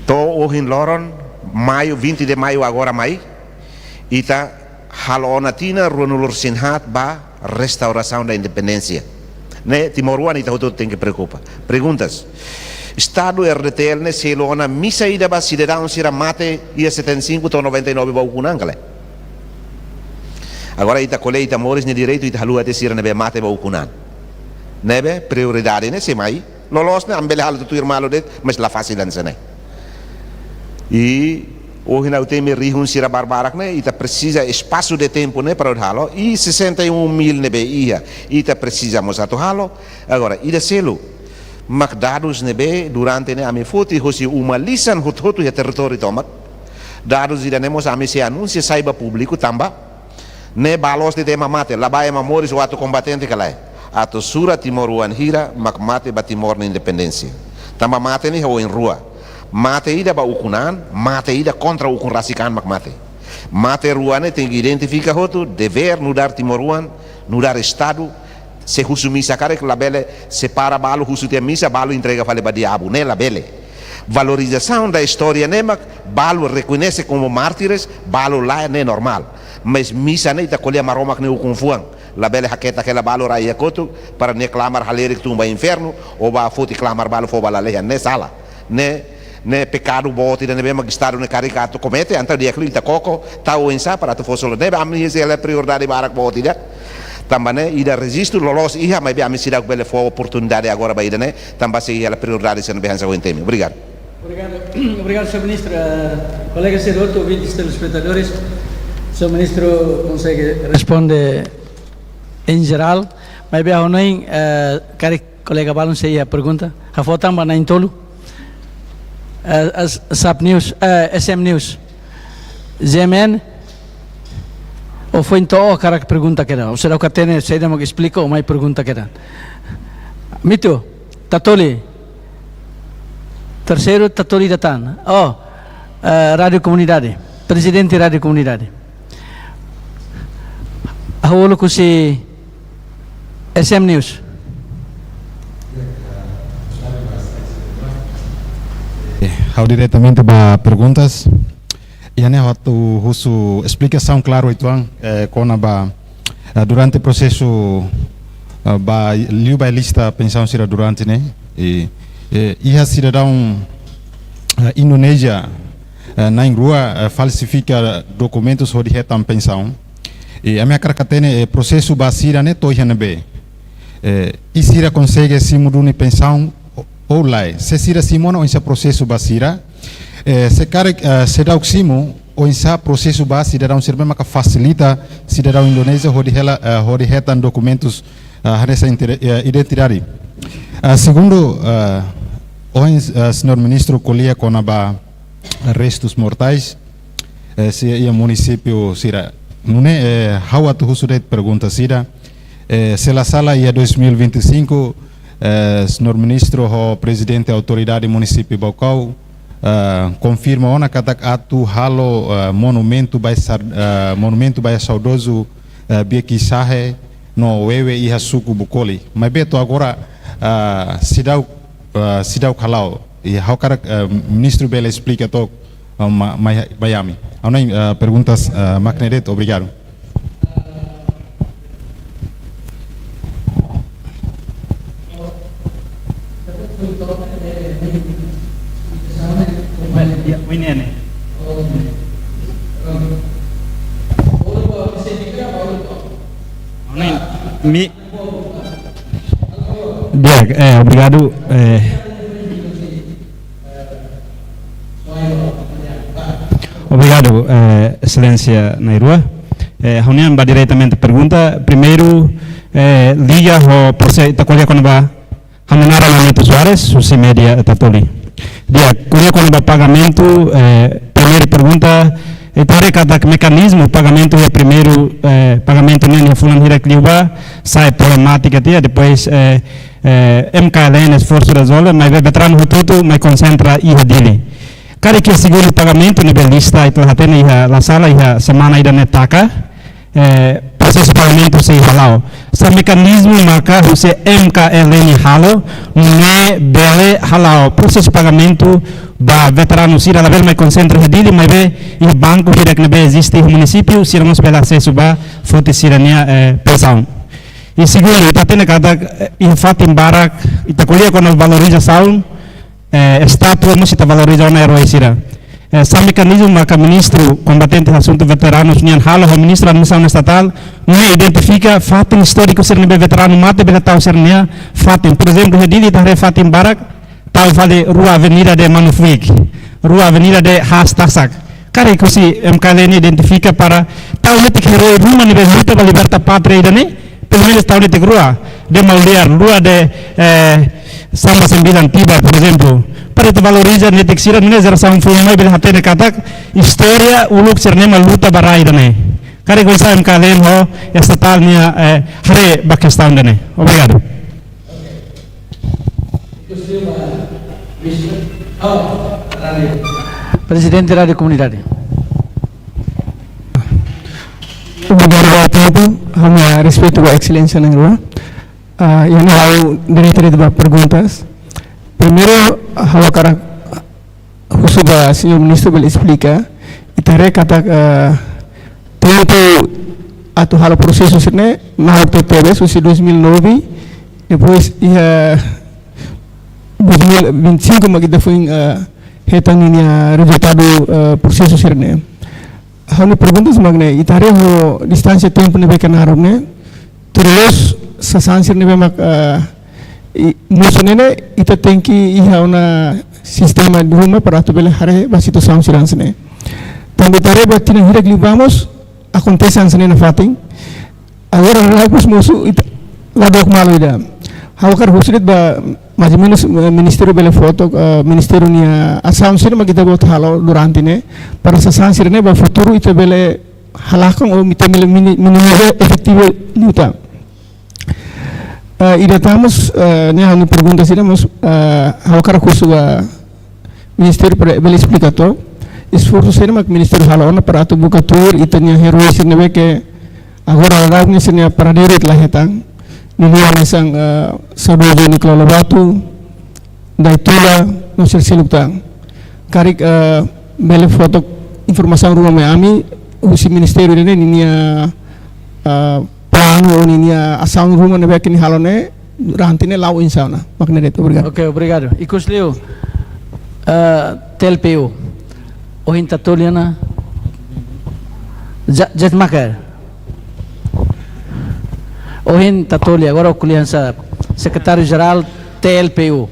To'o ohin loron, maiu, vinte de maiu agora mai, ita halo ona tinan ruanulu-resin-haat ba restaurasaun da independénsia. Ne'e timoroan ita hotu tenke preokupa. Perguntas. Estadu R D T L ne'e selu ona misa ida ba sidadaun sira mate iha setenta e cinco to'o noventa e nove ba ukun-an ka lae? Agora ita ko'alia ita moris nia direitu, ita haluha tiha sira ne'ebé mate ba ukun-an. Ne'ebé prioridade ne'e sei mai. Loloos ne'e ami bele halo tutuir malu de'it, mas la fasil hanesan ne'e. I ohin ha'u temi rihun sira barbarak ne'e, ita presiza espasu de tempu ne'e para hodi halo. I sessenta e um mil ne'ebé iha, ita presiza mós atu halo. Agora, ida seluk, mak dadus ne'ebé durante ne'e ami foti hosi uma lisan hotu-hotu iha territóriu tomak. Dadus ida-ne'e mós ami sei anunsia sai ba públiku tanba ne'e ba loos de'it ema mate, la ba ema moris ou atu kombatente ka lae. Atu sura timoroan hira mak mate ba Timor nia independénsia. Tanba mate ne'e iha oin rua. Mate ida ba ukun-an, mate ida kontra ukun rasik an mak mate. Mate rua ne'e tenke identifika hotu, devér nu'udar timoroan, nu'udar Estadu, se husu misa karik labele, separa balu husu tiha misa, balu entrega fali ba diabu, ne'e labele. Valorizasaun da istória ne'e mak balu rekoñese komu mártires, balu la, ne'e normál. Mas misa ne'e ita ko'alia Maromak nia ukun-fuan. Labele haketak hela balu rai iha kotuk, para nia klamar halerik tun ba infernu, ou bá foti klamar balu fó ba lalehan, ne'e sala. Ne'e, ne'e pekadu boot ida ne'ebé mak Estadu ne'e karik atu komete, entaun di'ak liu ita koko, tau oinsá para atu fó solu. Ne'ebé ami sei hela prioridade barak boot ida. Tanba ne'e ida rejistu loloos iha, maibé ami seidauk bele fó oportunidade agora ba ida-ne'e, tanba sei hela prioridade sira ne'ebé hanesan ohin temi. Obrigadu. Obrigadu. Obrigadu, señór ministru. Eh, kolega sira hotu, ouvintes, telespetadores, señór ministru konsege responde em geral, maibé ha'u hanoin, eh, karik kolega balun sei iha pergunta. Ha'u fó tan ba na'in-tolu. Eh, as-, SAP News, eh, S M News. G M N, ou foin to'o hakarak pergunta kedas. Ou seidauk hatene, saida mak esplika, ou mai pergunta kedas. Mitu, Tatoli. Terseiru, Tatoli ida tan. Oh, eh, Rádiu Komunidade. Prezidente Rádiu Komunidade. Ha'u uluk husi S M News. Ha'u diretamente ba perguntas. Iha ne'e ha'u atu husu esplikasaun klaru uitoan, eh, kona-ba, eh, durante prosesu, eh, ba liu ba lista pensaun sira durante ne'e. I, eh, iha sidadaun, eh, Indonézia, eh, na'in-rua, eh, falsifika dokumentus hodi hetan pensaun. I ami hakarak hatene, eh, prosesu ba sira-ne'e to'o iha ne'ebé. Eh, i sira konsege simu duni pensaun ou, ou lae. Se sira simu ona, oinsá prosesu ba sira. Eh, se karik, eh, seidauk simu, oinsá prosesu ba sidadaun sira-ne'ebé maka fasilita sidadaun Indonézia hodi hela, eh, hodi hetan dokumentus, eh, hanesan intere-, eh, identidade. Eh, segundu, eh, ohin, eh, señór ministru ko'alia kona-ba restus mortais, eh, sei iha munisípiu sira. Nune'e, eh, ha'u atu husu de'it pergunta ida. Eh, se la sala iha dois mil e vinte e cinco, eh, señór ministru ho prezidente autoridade munisípiu Baucau, eh, konfirma ona katak atu halo, eh, monumentu ba sar-, eh, monumentu ba saudozu, eh, Bia Kisahe no Wewe iha suku Bucoli. Maibé to'o agora, eh, seidauk, eh, seidauk hala'o. I ha'u hakarak, eh, ministru bele esplika took, eh, ma-, mai-, mai ami. Ha'u-nia, eh, perguntas, eh, mak ne'e de'it, obrigadu. Mi, di'ak, eh, obrigadu, eh, obrigadu, eh, Exelénsia na'in-rua. Eh, ha'u-nian bá diretamente pergunta. Primeiru, eh, liga ho prosesu, ita ko'alia kona-ba, ha'u-nia naran Anito Soares, husi média Tatoli. Di'ak, ko'alia kona-ba pagamentu, eh, primeiru pergunta, ita haree katak mekanizmu pagamentu iha primeiru, eh, pagamentu ne'e iha fulan hirak liubá, sai problemátika tiha, depois, eh, eh, M K L N esforsu rezolve, maibé veteranu hotu-hotu mai konsentra iha Dili. Karik iha segundu pagamentu ne'ebé lista ita la hatene iha, la sala iha semana ida-ne'e taka, eh, prosesu pagamentu sei hala'o. Sá mekanizmu maka husi M K L N halo, nune'e bele hala'o prosesu pagamentu ba veteranu sira labele mai konsentra iha Dili, maibé iha banku hirak ne'ebé eziste iha munisípiu, sira mós bele asesu ba foti sira-nia, eh, pensaun. I segundu, ita hatene katak, eh, iha fatin barak, ita ko'alia kona-ba valorizasaun, eh, estátua mós ita valoriza ona erói sira. Eh, sá mekanizmu maka ministru kompetente asuntu veteranus nian halo ho ministru administrasaun estatál, nune'e identifika fatin istóriku sira ne'ebé veteranu mate bele tau sira-nia fatin. Por ezemplu, iha Dili ita haree fatin barak, tau fali rua Avenida de Manu Fuik, rua Avenida de Haas Tasak. Karik husi M K L N identifika para tau netik erói ruma ne'ebé luta ba liberta pátria ida-ne'e, pelumenus tau netik rua, de Mauliar, rua de, eh, Samba Sembilan Tibar, por ezemplu. Para ita valoriza netik sira, nune'e jerasaun foun mai bele hatene katak istória uluk sira-ne'e mak luta ba rai ida-ne'e. Karik oinsá M K L N ho estatál nia, eh, haree ba kestaun ida-ne'e. Obrigadu. Prezidente Rádiu Komunidade. Obrigadu ba tempu, ha'u-nia respeitu ba Exelénsia na'in-rua. Ah, iha ne'e ha'u diretu ba perguntas. Primeiru, ha'u hakarak husu ba señór ministru bele esplika, ita haree katak, ah, tempu atu halo prosesu sira-ne'e, na'ok tebes, husi dois mil e nove, depois iha dois mil e vinte e cinco mak ita foin, ah, hetan ninia rezultadu, ah, prosesu sira-ne'e. Ha'u-nia pergunta mak ne'e, ita haree ho distánsia tempu ne'ebé ke naruk ne'e, tuir loloos sasán sira ne'ebé mak, ah, i-, mosu ne'e ne'e, ita tenke iha ona sistema ruma para atu bele haree ba situasaun sira hanesan ne'e. Tanba ita haree ba tinan hirak liubá mós, akontese hanesan ne'e nafatin. Agora, rai bus mosu, ita, la dook malu ida. Ha'u hakarak husu de'it ba, mais ou menos, eh, ministériu bele fó took, eh, ministériu nia asaun sira mak ita-boot halo durante ne'e, para sasán sira-ne'e ba futuru ita bele halakon ou ita bele mini-, minimiza efetivu liután. Eh, ida tan mós, eh, ne'e ha'u-nia pergunta sira mós, eh, ha'u hakarak husu ba ministériu para bele esplika took esforsu sira mak ministériu halo ona para atu buka tuir ita-nia erói sira ne'ebé ke agora la duni sira-nia paradeiru ita la hetan. Liuliu hanesan, eh, saudozu Nicolau Lobato, Daitula, no sira seluk tan. Karik, eh, bele fó took informasaun ruma mai ami, husi ministériu ne'e ninia, eh, planu ou ninia asaun ruma ne'ebé ke nia halo ne'e, durante ne'e la'o oinsá ona. Mak ne'e de'it, obrigadu. Ok, obrigadu. Ikus liu, eh, T L P U. Ohin Tatoli ona. Ja-, Jetmaker. Ohin Tatoli, agora ko'alia hanesan Sekretáriu Jerál T L P U.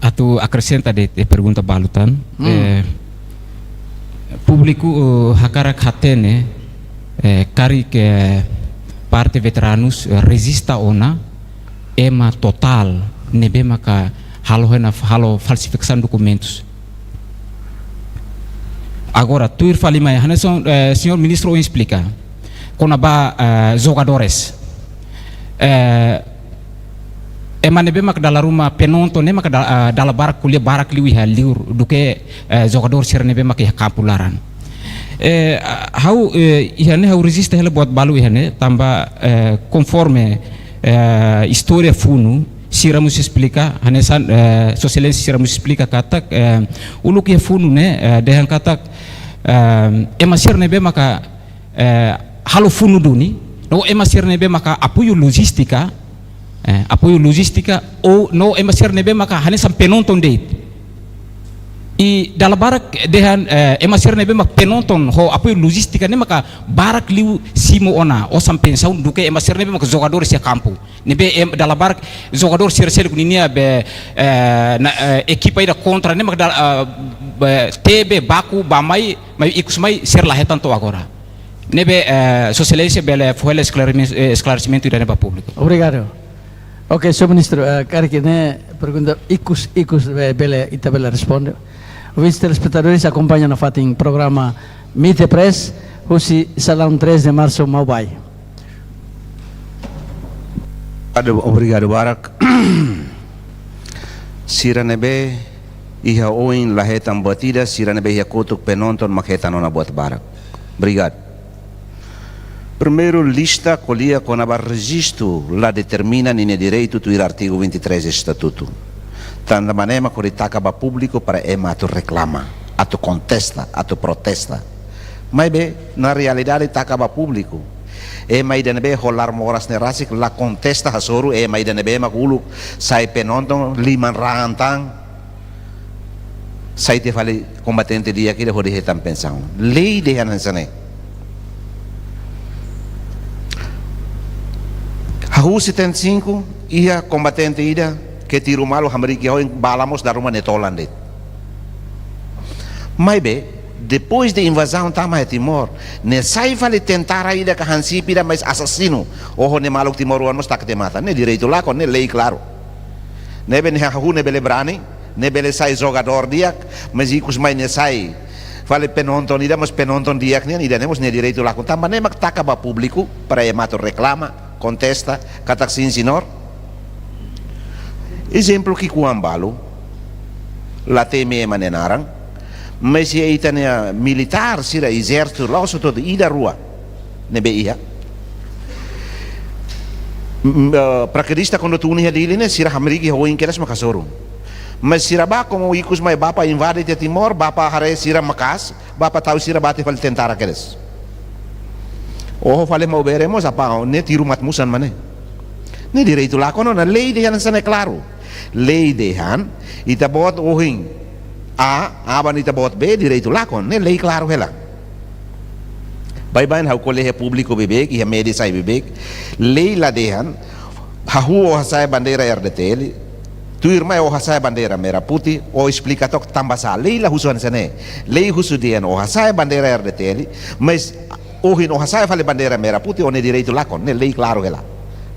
At-, Atu akresenta de'it, eh, pergunta balu tan. Hmm. Eh, públiku, eh, hakarak hatene, eh, karik, eh, parte veteranus, eh, rejista ona ema totál ne'ebé maka halo hena, halo falsifikasaun dokumentus. Agora, tuir fali mai, hanesan, eh, señór ministru esplika kona-ba, eh, jogadores. Eh, ema ne'ebé mak dala ruma penonton ne'e mak da-, ah, dala barak ko'alia barak liu iha liur duké, eh, jogadór sira ne'ebé mak iha kampu laran. Eh, ah, ha'u, eh, iha ne'e ha'u rejista hela buat balu iha ne'e tanba, eh, konforme, eh, istória funu sira mós esplika, hanesan, eh, Sua Exelénsia sira mós esplika katak, eh, uluk iha funu ne'e, eh, dehan katak, eh, ema sira ne'ebé maka eh, halo funu duni, no ema sira ne'ebé maka apoiu lojístika, eh, apoiu lojístika, ou no ema sira ne'ebé maka hanesan penonton de'it. I dala barak dehan, eh, ema sira ne'ebé maka penonton ho apoiu lojístika ne'e maka barak liu simu ona osan pensaun duké ema sira ne'ebé maka jogadór iha kampu. Ne'ebé em, dala barak jogadór sira seluk ninia be, eh, na, eh, ekipa ida kontra ne'e maka dala, eh, be, tebe, baku, bá mai, mai ikus mai sira la hetan to'o agora. Ne'ebé, eh, Sua Exelénsia bele fó hela esklaresimen-, eh, esklaresimentu ida-ne'e ba públiku. Obrigadu. Ok, señór ministru, eh, karik ne'e pergunta ikus, ikus, eh, bele, ita bele responde. Ouvintes telespetadores, akompaña nafatin programa Meet the Press, husi salaun três de Março, Maubay. Obrigadu, obrigadu barak. Sira ne'ebé iha oin la hetan buat ida, sira ne'ebé iha kotuk penonton mak hetan ona buat barak. Obrigadu. Primeiru, lista ko'alia kona-ba rejistu la determina ninia direitu tuir artigu vinte e três Estatutu. Tanba ne'e mak hodi taka ba públiku para ema atu reklama, atu kontesta, atu protesta. Maibé, na realidade taka ba públiku, ema ida ne'ebé holar moras ne'e rasik la kontesta hasoru ema ida ne'ebé mak uluk sai penonton liman raan tan, sai tiha fali kombatente di'ak ida hodi hetan pensaun. Lei dehan hanesan ne'e. Hahú setenta e cinco, iha kombatente ida ke tiru malu hamriik iha oin, bala mós dala ruma ne'e tolan de'it. Maibé, depois de invazaun tama iha Timor, ne'e sai fali tentara ida ka hansip ida mais asasinu. Oho, ne'e maluk timoroan mós taka tiha matan. Ne'e direitu lakon, ne'e lei klaru. Ne'ebé ne'e hahú ne'e bele brani, ne'e bele sai jogadór di'ak, mais ikus mai ne'e sai fali penonton ida, mais penonton di'ak nian ida-ne'e mós nia direitu lakon. Tanba ne'e mak taka ba públiku, para ema atu reklama, kontesta, katak sin, señór. Ezemplu ki'ikoan balu, la temi ema nia naran, mais iha ita-nia militár sira, ezérsitu, la'ós hotu-hotu, ida rua ne'ebé iha. Mm, eh, parakedista kuandu tun iha Dili ne'e, sira hamriik iha oin kedas maka hasoru. Mais sira bá komu ikus mai bapa invade tiha Timor, bapa haree sira maka'as, bapa tau sira bá tiha fali tentara kedas. Oho fali Maubere mós, apa, ne'e tiru mate-musan mak ne'e. Ne'e direitu lakon ona, lei dehan hanesan ne'e klaru. Lei dehan, ita-boot ohin A, aban ita-boot B, direitu lakon, ne'e lei klaru hela. Baibain ha'u ko'alia iha públiku beibeik, iha média sai beibeik, lei la dehan, hahú ó hasa'e bandeira R D T L, tuirmai ó hasa'e bandeira merah putih, ó esplika took tanbasá, lei la husu hanesan ne'e. Lei husu dehan ó hasa'e bandeira R D T L, mais ohin ó hasa'e fali bandeira merah putih, ó-nia direitu lakon, ne'e lei klaru hela.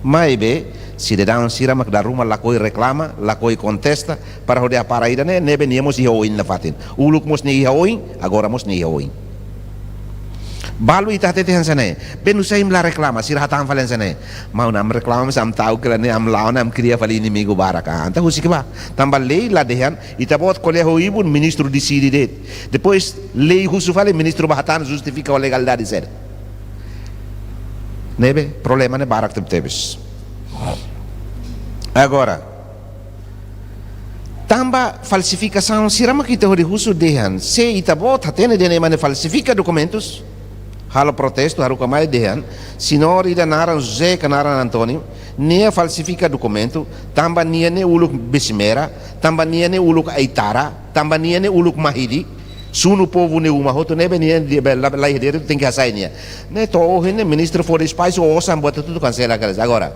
Maibé, sidadaun sira mak dala ruma lakohi reklama, lakohi kontesta, para hodi hapara ida-ne'e, ne'ebé nia mós iha oin nafatin. Uluk mós nia iha oin, agora mós nia iha oin. Balu ita hatete hanesan ne'e, be nusá imi la reklama, sira hatán fali hanesan ne'e. Maun, ami reklama, mais ami ta'uk hela ne'e, ami la'o ne'e, ami kria fali inimigu barak. Ah, entaun husik bá. Tanba lei la dehan, ita-boot ko'alia ho ibun, ministru deside de'it. Depois, lei husu fali, ministru bá hatán, justifika ho legalidade saida. Ne'ebé, problema ne'e barak tebetebes. Agora, tanba falsifikasaun sira mak ita hodi husu dehan, se ita-boot hatene dehan ema ne'e falsifika dokumentus, halo protestu, haruka mai dehan, señór ida naran José ka naran António, nia falsifika dokumentu, tanba nia ne'e uluk besi-merah, tanba nia ne'e uluk aitara, tanba nia ne'e uluk mahidi, sunu povu nia uma hotu, ne'ebé nia de'it, be, la, la iha direitu, tenke hasai nia. Ne'e to'o ohin ne'e ministru fó despaxu, osan buat hotu kansela kedas. Agora,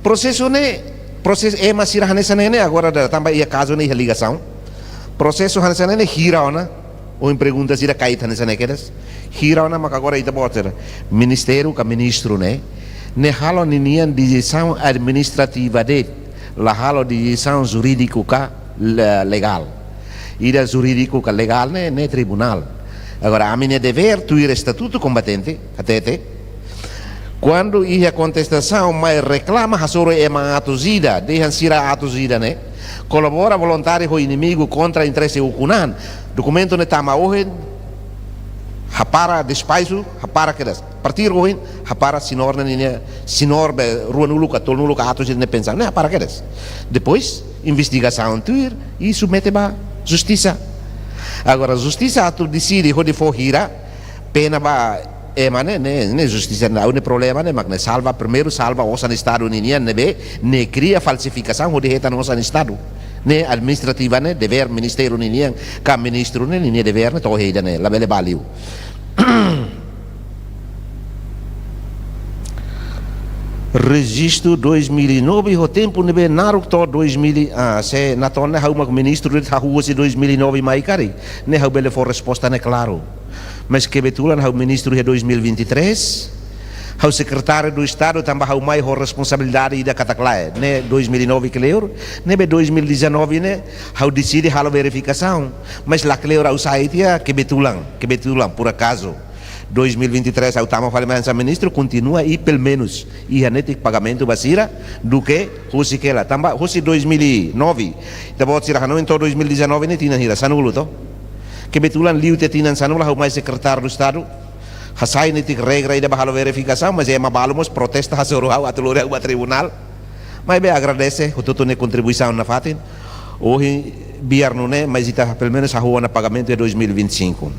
prosesu ne'e Prosesu ema sira hanesan ne'e ne'e, agora dala tanba iha kazu ne'e iha ligasaun. Prosesu hanesan ne'e ne'e hira ona, ohin pergunta sira kait hanesan ne'e kedas. Hira ona maka agora ita-boot sira, ministériu ka ministru ne'e, ne'e halo ninian desizaun administrativa de'it, la halo desizaun jurídiku ka le-, legál. Ida jurídiku ka legál ne'e, ne'e tribunál. Agora, ami-nia devér tuir estatutu kombatente, hatete, kuandu iha kontestasaun mai reklama hasoru ema atus ida, dehan sira atus ida ne'e kolabora voluntáriu ho inimigu kontra interese ukun an. Dokumentu ne'e tama ohin, hapara despaixu, hapara kedas. Partir ohin, hapara señór ne'e ninia, señór be ruanulu ka tolunulu ka atus ida ne'e pensaun ne'e, hapara kedas. Depois, investigasaun tuir, i submete ba justisa. Agora, justisa atu deside hodi fó hira, pena ba ema ne'e, ne'e, ne'e justisa ne'e, ne'e problema ne'e, mak ne'e salva, primeiru salva osan Estadu ninian ne'ebé, ne'e kria falsifikasaun hodi hetan osan Estadu. Ne'e administrativa ne'e, devér ministériu ninian, ka ministru ne'e, ninia devér ne'e, to'o ida ne'e, labele ba liu. Rejistu dois mil e nove, ho tempu ne'ebé naruk to'o dois mil, ah, se natoon ne'e ha'u mak ministru de'it hahú husi dois mil e nove mai karik, ne'e ha'u bele fó resposta ne'e klaru. Mas kebetulan ha'u ministru iha dois mil e vinte e três, ha'u sekretáriu do Estadu tanba ha'u mai ho responsabilidade ida katak lae, ne'e dois mil e nove kleur, ne'ebé dois mil e dezanove ne'e, ha'u deside halo verifikasaun, mas la kleur ha'u sai tiha kebetulan, kebetulan, por acaso. Dois mil e vinte e três ha'u tama fali mai hanesan ministru, kontinua i pelumenus iha netik pagamentu ba sira, duké husik hela. Tanba husi dois mil e nove, ita-boot sira hanoin to'o dois mil e dezanove ne'e tinan hira, sanulu to. Kebetulan liu tiha tinan sanulu ha'u mai sekretáriu do Estadu, hasai netik regra ida ba halo verifikasaun, mas ema balu mós protesta hasoru ha'u atu lori ha'u ba tribunál. Maibé agradese hotu-hotu nia kontribuisaun nafatin. Ohin biar nune'e, mas ita pelumenus hahú ona pagamentu iha dois mil e vinte e cinco.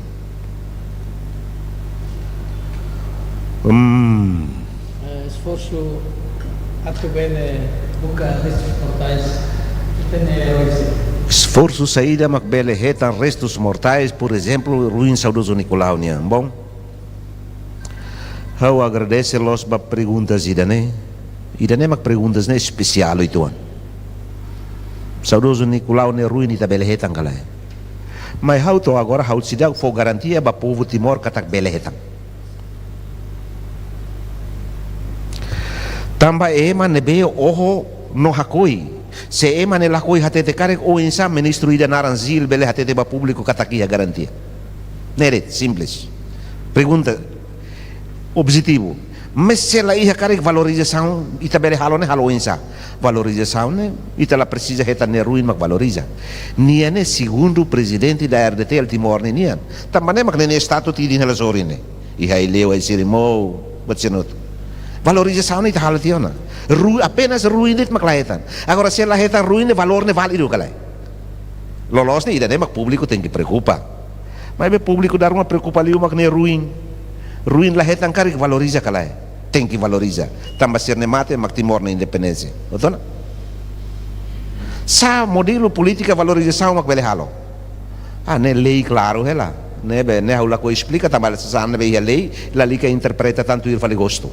Hmm. Eh, esforsu atu bele buka restus mortais, ita-nia eróis. Esforsu saida mak bele hetan restus mortais, por ezemplu, ruin saudozu Nicolau nian. Bom, ha'u agradese loos ba perguntas ida-ne'e. Ida-ne'e mak perguntas ne'e espesiál uitoan. Saudozu Nicolau nia ruin ita bele hetan ka lae? Mas ha'u to'o agora ha'u seidauk fó garantia ba povu Timor katak bele hetan. Tanba ema ne'ebé oho no hakoi. Se ema ne'e lakohi hatete karik, oinsá ministru ida naran Gil bele hatete ba públiku katak iha garantia? Ne'e de'it, simples. Pergunta objetivu. Mas se la iha karik, valorizasaun ita bele halo ne'e halo oinsá? Valorizasaun ne'e, ita la presiza hetan nia ruin mak valoriza. Nia ne'e segundu prezidente da RDTL Timor ninian. Tanba ne'e mak nia status ida ne'e la sorin ne'e. Iha Aileu, Aisirimou, buat sira-ne'e hotu. Valorizasaun ne'e ita halo tiha ona. Ru-, apenas ruin de'it mak la hetan. Agora, se la hetan ruin ne'e, valór ne'e válidu ka lae? Loloos ne'e, ida-ne'e mak públiku tenke preokupa. Maibé públiku dala ruma preokupa liu mak nia ruin. Ruin la hetan karik, valoriza ka lae? Tenke valoriza. Tanba sira-ne'e mate mak Timor nia independénsia. Hotu ona. Sá modelu polítika valorizasaun mak bele halo? Ah, ne'e lei klaru hela. Ne'ebé, ne'e ha'u lakohi esplika tanba sasán ne'ebé iha lei, lalika interpreta tan tuir fali gostu.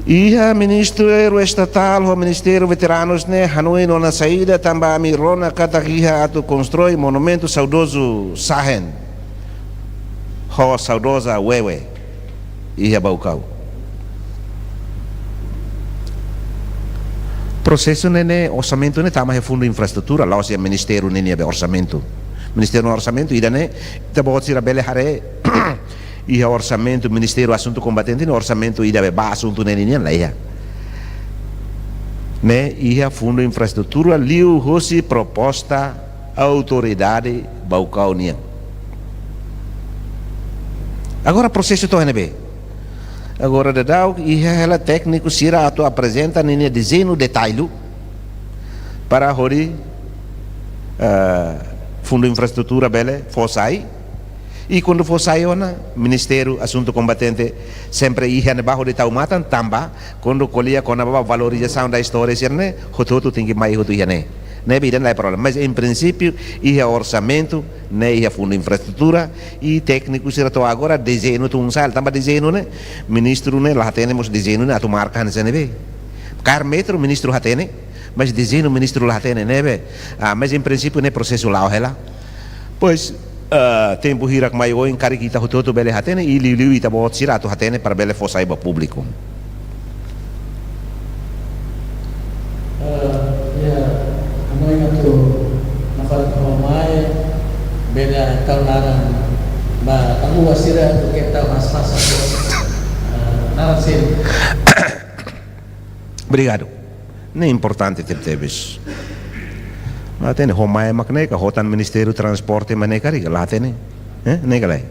Iha Ministériu Estatál ho Ministériu Veteranus ne'e hanoin ona saida, tanba ami rona katak iha atu konstrui monumentu saudozu Sahen ho saudoza Wewe iha Baucau. Prosesu ne'e, ne'e orsamentu ne'e tama iha Fundu Infraestrutura, la'ós iha ministériu ne'e nia be orsamentu. Ministériu Orsamentu, ida-ne'e, ita-boot sira bele haree, iha orsamentu Ministériu Asuntu Kombatente ne'e, orsamentu ida be ba asuntu ne'e nian la iha. Ne'e iha Fundu Infraestrutura, liuhosi proposta autoridade Baucau nian. Agora prosesu to'o iha ne'ebé? Agora daudaun iha hela tékniku sira atu aprezenta ninia dezeñu detallu para hodi, eh, Fundu Infraestrutura bele fó sai. I kuandu fó sai ona, Ministériu Asuntu Kombatente sempre iha ne'ebá hodi tau matan, tanba kuandu ko'alia kona-ba valorizasaun da istória sira-ne'e, hotu-hotu tenke mai hotu iha ne'e. Ne'ebé ida-ne'e lae problema. Mas em princípio, iha orsamentu, ne'e iha Fundu Infraestrutura, i tékniku sira to'o agora dezeñu tun sa'e, tanba dezeñu ne'e, ministru ne'e la hatene mós dezeñu ne'e atu marka hanesan ne'ebé. Kaer metru ministru hatene, mas dezeñu ministru la hatene ne'ebé, ah, mas em princípio ne'e prosesu la'o hela. Pois, ah, tempu hirak mai oin karik ita hotu-hotu bele hatene, i liuliu ita-boot sira atu hatene para bele fó sai ba públiku. Ah, ya, hanoin atu nafatin ho mai, bele tau naran ba tamu sira atu ke tau hasasa, ah, naran sira. Obrigadu. Ne'e importante tebetebes. La hatene ho mai mak ne'e ka ho tan Ministériu Transporte mak ne'e karik, la hatene. Eh? Ne'e ka lae?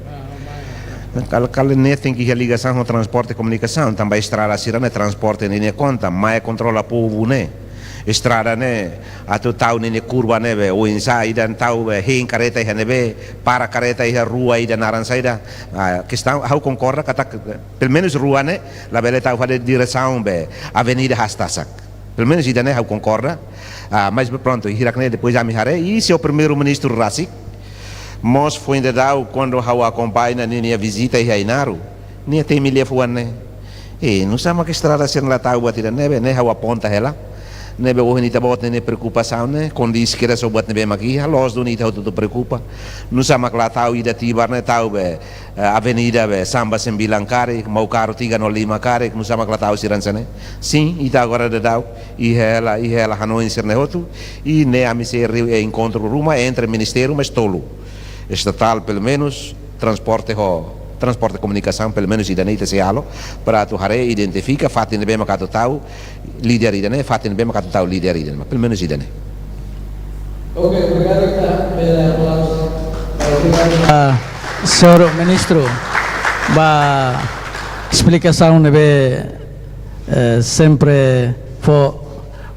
Kal-, kal ne'e tenke iha ligasaun ho transporte komunikasaun, tanba estrada sira-ne'e transporte ninia konta, mai kontrola povu ne'e. Estrada ne'e atu tau ninia kurba ne'ebé, oinsá ida tau be, hein kareta iha ne'ebé, para kareta iha rua ida naran saida. Ah, kestaun, ha'u konkorda katak, pelumenus rua ne'e, labele tau fali diresaun be, avenida hastasak. Pelumenus ida-ne'e ha'u konkorda. Ah, mas prontu, hirak ne'e depois ami haree, i señór Primeiru-Ministru rasik, mós foin daudaun, kuandu ha'u akompaña ninia vizita iha Ainaro, nia temi liafuan ne'e. Eh, nusá mak estrada sira la tau buat ida ne'ebé, ne'e ha'u aponta hela. Ne'ebé ohin ita-boot ninia preokupasaun ne'e, kondisi kedas ho buat ne'ebé mak iha, loos duni ita hotu-hotu preokupa. Nusá mak la tau ida Tibar ne'e tau be, eh, avenida be, Samba Sembilan karik, Mau Karu Tiga Nol Lima karik, nusá mak la tau sira hanesan ne'e. Sin, ita agora daudaun, iha hela, iha hela hanoin sira-ne'e hotu, i ne'e ami sei reu-, eh, enkontru ruma entre ministériu mais tolu. Estatál, pelumenus, transporte ho, transporte komunikasaun, pelumenus ida-ne'e ita sei halo, para atu haree, identifika, fatin ne'ebé mak atu tau, líder ida-ne'e, fatin ne'ebé mak atu tau líder ida-ne'e, pelumenus ida-ne'e. Oke, obrigadu, ita bele aplauzu. Obrigadu. Ah, señór Ministru, ba esplikasaun ne'ebé, eh, sempre fó,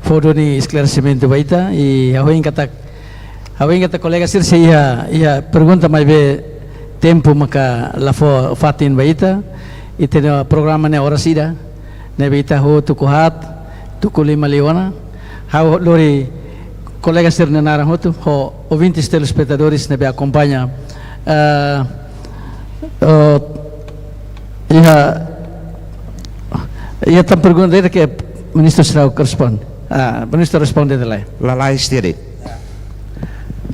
fó duni esklaresimentu ba ita, i ha'u hein katak, ha'u hein katak kolega sira sei iha, iha pergunta maibé tempu maka la fó fatin ba ita, ita-nia programa ne'e oras ida, ne'ebé ita hahú tuku haat, tuku lima liu ona, ha'u lori kolega sira-nia naran hotu, ho ouvintes telespetadores ne'ebé akompaña. Ah, oh, iha, iha tan pergunta ida ke ministru seidauk responde. Ah, ministru responde dele. Lalais tiha de'it.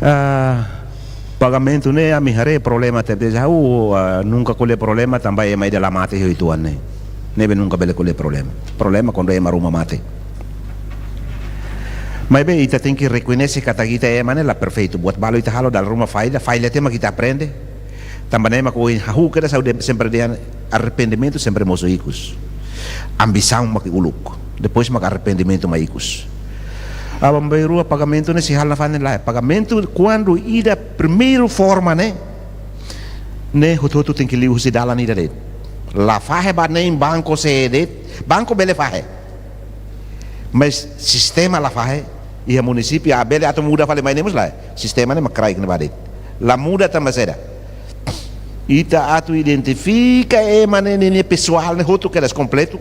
Ah, pagamentu ne'e ami haree problema tebes ha'u, ah, nunka ko'alia problema tanba ema ida la mate iha uitoan ne'e. Ne'ebé nunka bele ko'alia problema. Problema kuandu ema ruma mate. Maibé ita tenke rekoñese katak ita ema ne'e la perfeitu. Buat balu ita halo dala ruma falla, falla tiha mak ita aprende. Tanba ne'e mak ohin ha'u kedas ha'u dehan sempre dehan arrependimentu sempre mosu ikus. Ambisaun mak uluk, depois mak arrependimentu mak ikus. Aban-bainrua pagamentu ne'e sei halo nafatin lae. Pagamentu kuandu ida primeiru forma ne'e, ne'e hotu-hotu tenke liu husi dalan ida de'it. La fahe ba nein banku sé de'it, banku bele fahe. Mas sistema la fahe, iha munisípiu, ah, bele atu muda fali mai ne'e mós lae. Sistema ne'e mak kraik ne'ebá de'it. La muda tanba saida. Ita atu identifika ema ne'e, ne'e, ne'e pesoál ne'e hotu kedas kompletu.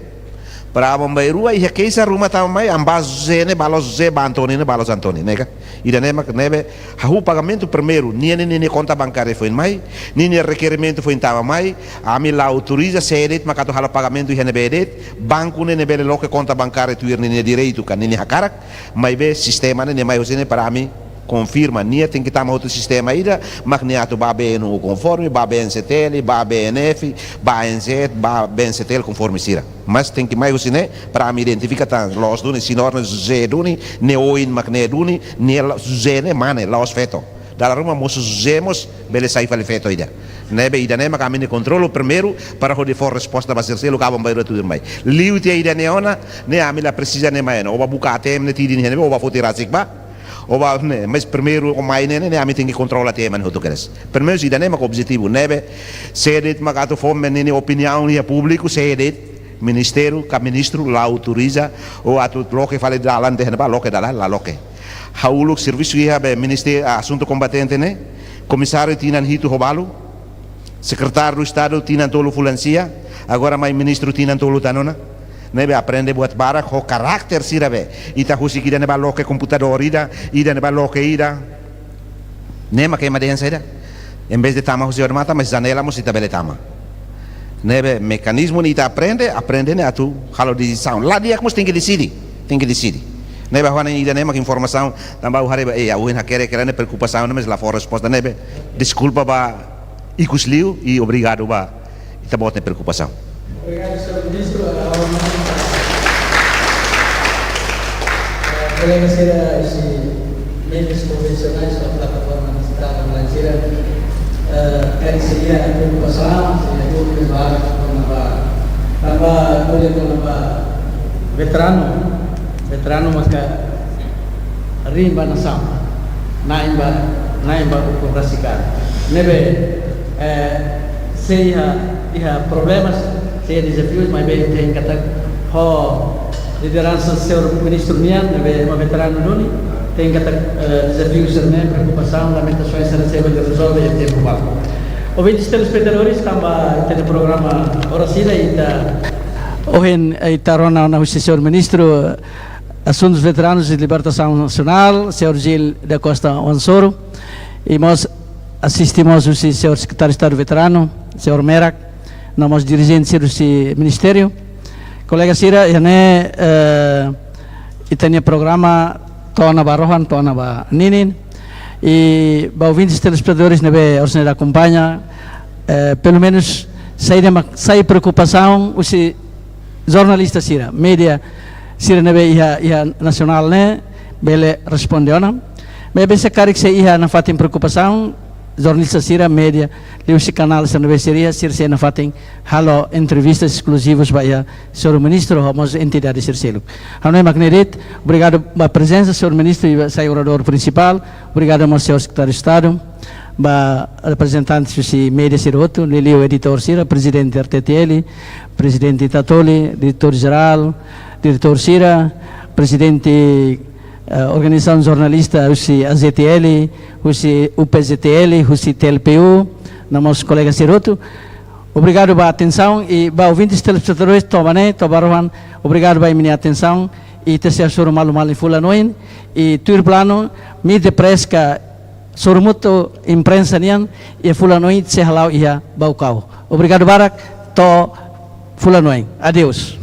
Para aban-bainrua iha keixa ruma tama mai, ami bá José ne'e, bá loos José, bá António ne'e, bá loos António, ne'e ka? Ida-ne'e mak ne'ebé hahú pagamentu primeiru, nia ne'e, ne'e, ne'e konta bankária foin mai, nia ne'e rekerementu foin tama mai, ami la autoriza sé de'it mak atu halo pagamentu iha ne'ebé de'it, banku ne'e, ne'e bele loke konta bankária tuir nia, nia direitu ka nia, nia hakarak, maibé sistema ne'e, ne'e mai husi ne'e para ami konfirma, nia tenke tama hotu sistema ida, mak nia atu bá B N U konforme, bá B N C T L, bá B N F, bá A N Z, bá B N C T L konforme sira. Mas tenke mai husi ne'e, para ami identifika tan, loos duni, señór ne'e José duni, nia oin mak ne'e duni, nia la-, José ne'e mane, la'ós feto. Dala ruma mosu José mós bele sai fali feto ida. Ne'ebé ida-ne'e mak ami-nia kontrolu primeiru, para hodi fó resposta ba sira seluk aban-bainrua tuirmai. Liu tiha ida-ne'e ona, ne'e ami la presiza ne'e mai ona. Ó bá buka A T M ne'e tidin iha ne'ebé, ó bá foti rasik bá. Ó bá ne'e, mas primeiru ó mai ne'e, ne'e, ne'e ami tenke kontrola A T M ne'e hotu kedas. Pelumenus ida-ne'e mak objetivu, ne'ebé sé de'it mak atu fó nia, nia opiniaun iha públiku, sé de'it, ministériu ka ministru la autoriza, ou atu loke fali dalan dehan ba loke dalan, la loke. Ha'u uluk servisu iha be Ministériu Asuntu Kombatente ne'e, komisáriu tinan hitu ho balu, sekretáriu Estadu tinan tolu fulan sia, agora mai ministru tinan tolu tan ona. Ne'ebé aprende buat barak ho karakter sira be. Ita husik ida ne'ebá loke komputadór ida, ida ne'ebá loke ida. Ne'e mak ema dehan saida. Em vez de tama husi odamatan, mas janela mós ita bele tama. Ne'ebé mekanizmu ne'e ita aprende, aprende ne'e atu halo desizaun. La di'ak mós tenke deside. Tenke deside. Ne'ebé ha'u hanoin ida-ne'e mak informasaun, tanba ha'u haree ba, eh, ha'u hein hakerek, hakerek ne'e preokupasaun ne'e, mas la fó resposta ne'ebé. Deskulpa ba ikusliu i obrigadu ba ita-boot nia preokupasaun. Obrigadu, señór Ministru. Agora, eh, kolega sira husi meius konvensionais ba plataforma digital online sira, eh, karik sira-nia preokupasaun, sira-nia dúvida ba, ba, tanba, ko'alia kona-ba veteranu, veteranu maka riin ba nasaun, na'in ba, na'in ba ukun rasik an. Ne'ebé, eh, sei iha, iha problemas, sei iha dezafius, maibé ita hein katak ho lideransa señór ministru nian, ne'ebé ema veteranu duni, hein katak, eh, dezafiu sira-ne'e, preokupasaun, lamentasaun sira-ne'e sei bele rezolve iha tempu balu. Ouvintes telespetadores, tanba ita-nia programa oras ida, ita ohin, eh, ita rona ona husi señór ministru, eh, Asuntus Veteranus e Libertasaun Nasionál, señór Gil da Costa Wansoro, i mós asiste mós husi señór Sekretáriu Estadu Veteranu, señór Merak, no mós dirijente sira husi ministériu. Kolega sira, iha ne'e, eh, ita-nia programa to'o ona ba rohan, to'o ona ba ninin. I ba ouvintes telespetadores ne'ebé orsida akompaña, eh, pelumenus saida mak sai preokupasaun husi jornalista sira, média sira ne'ebé iha, iha nasionál ne'e, bele responde ona. Maibé se karik sei iha nafatin preokupasaun, jornalista sira, média, liuhusi kanál sira ne'ebé sira iha, sira sei nafatin halo entrevistas eskluzivas ba iha señór ministru, ho mós entidade sira seluk. Ha'u hanoin mak ne'e de'it, obrigadu ba prezensa, señór ministru, i ba sai oradór prinsipál, obrigadu mós señór Sekretáriu Estadu, ba reprezentante husi média sira hotu, liuliu editór sira, prezidente R T T L, prezidente Tatoli, diretór jerál, diretór sira, prezidente, eh, organizasaun jornalista husi A Z T L, husi U P Z T L, husi T L P U, no mós kolega sira hotu. Obrigadu ba atensaun i ba ouvintes telespetadores to'o ba ne'e, to'o ba rohan, obrigadu ba imi-nia atensaun i ita sei hasoru malu-malu iha fulan oin i tuir planu, MIR Depress ka sorumutu imprensa nian, iha fulan oin sei hala'o iha Baucau. Obrigadu barak, to'o fulan oin. Adeus.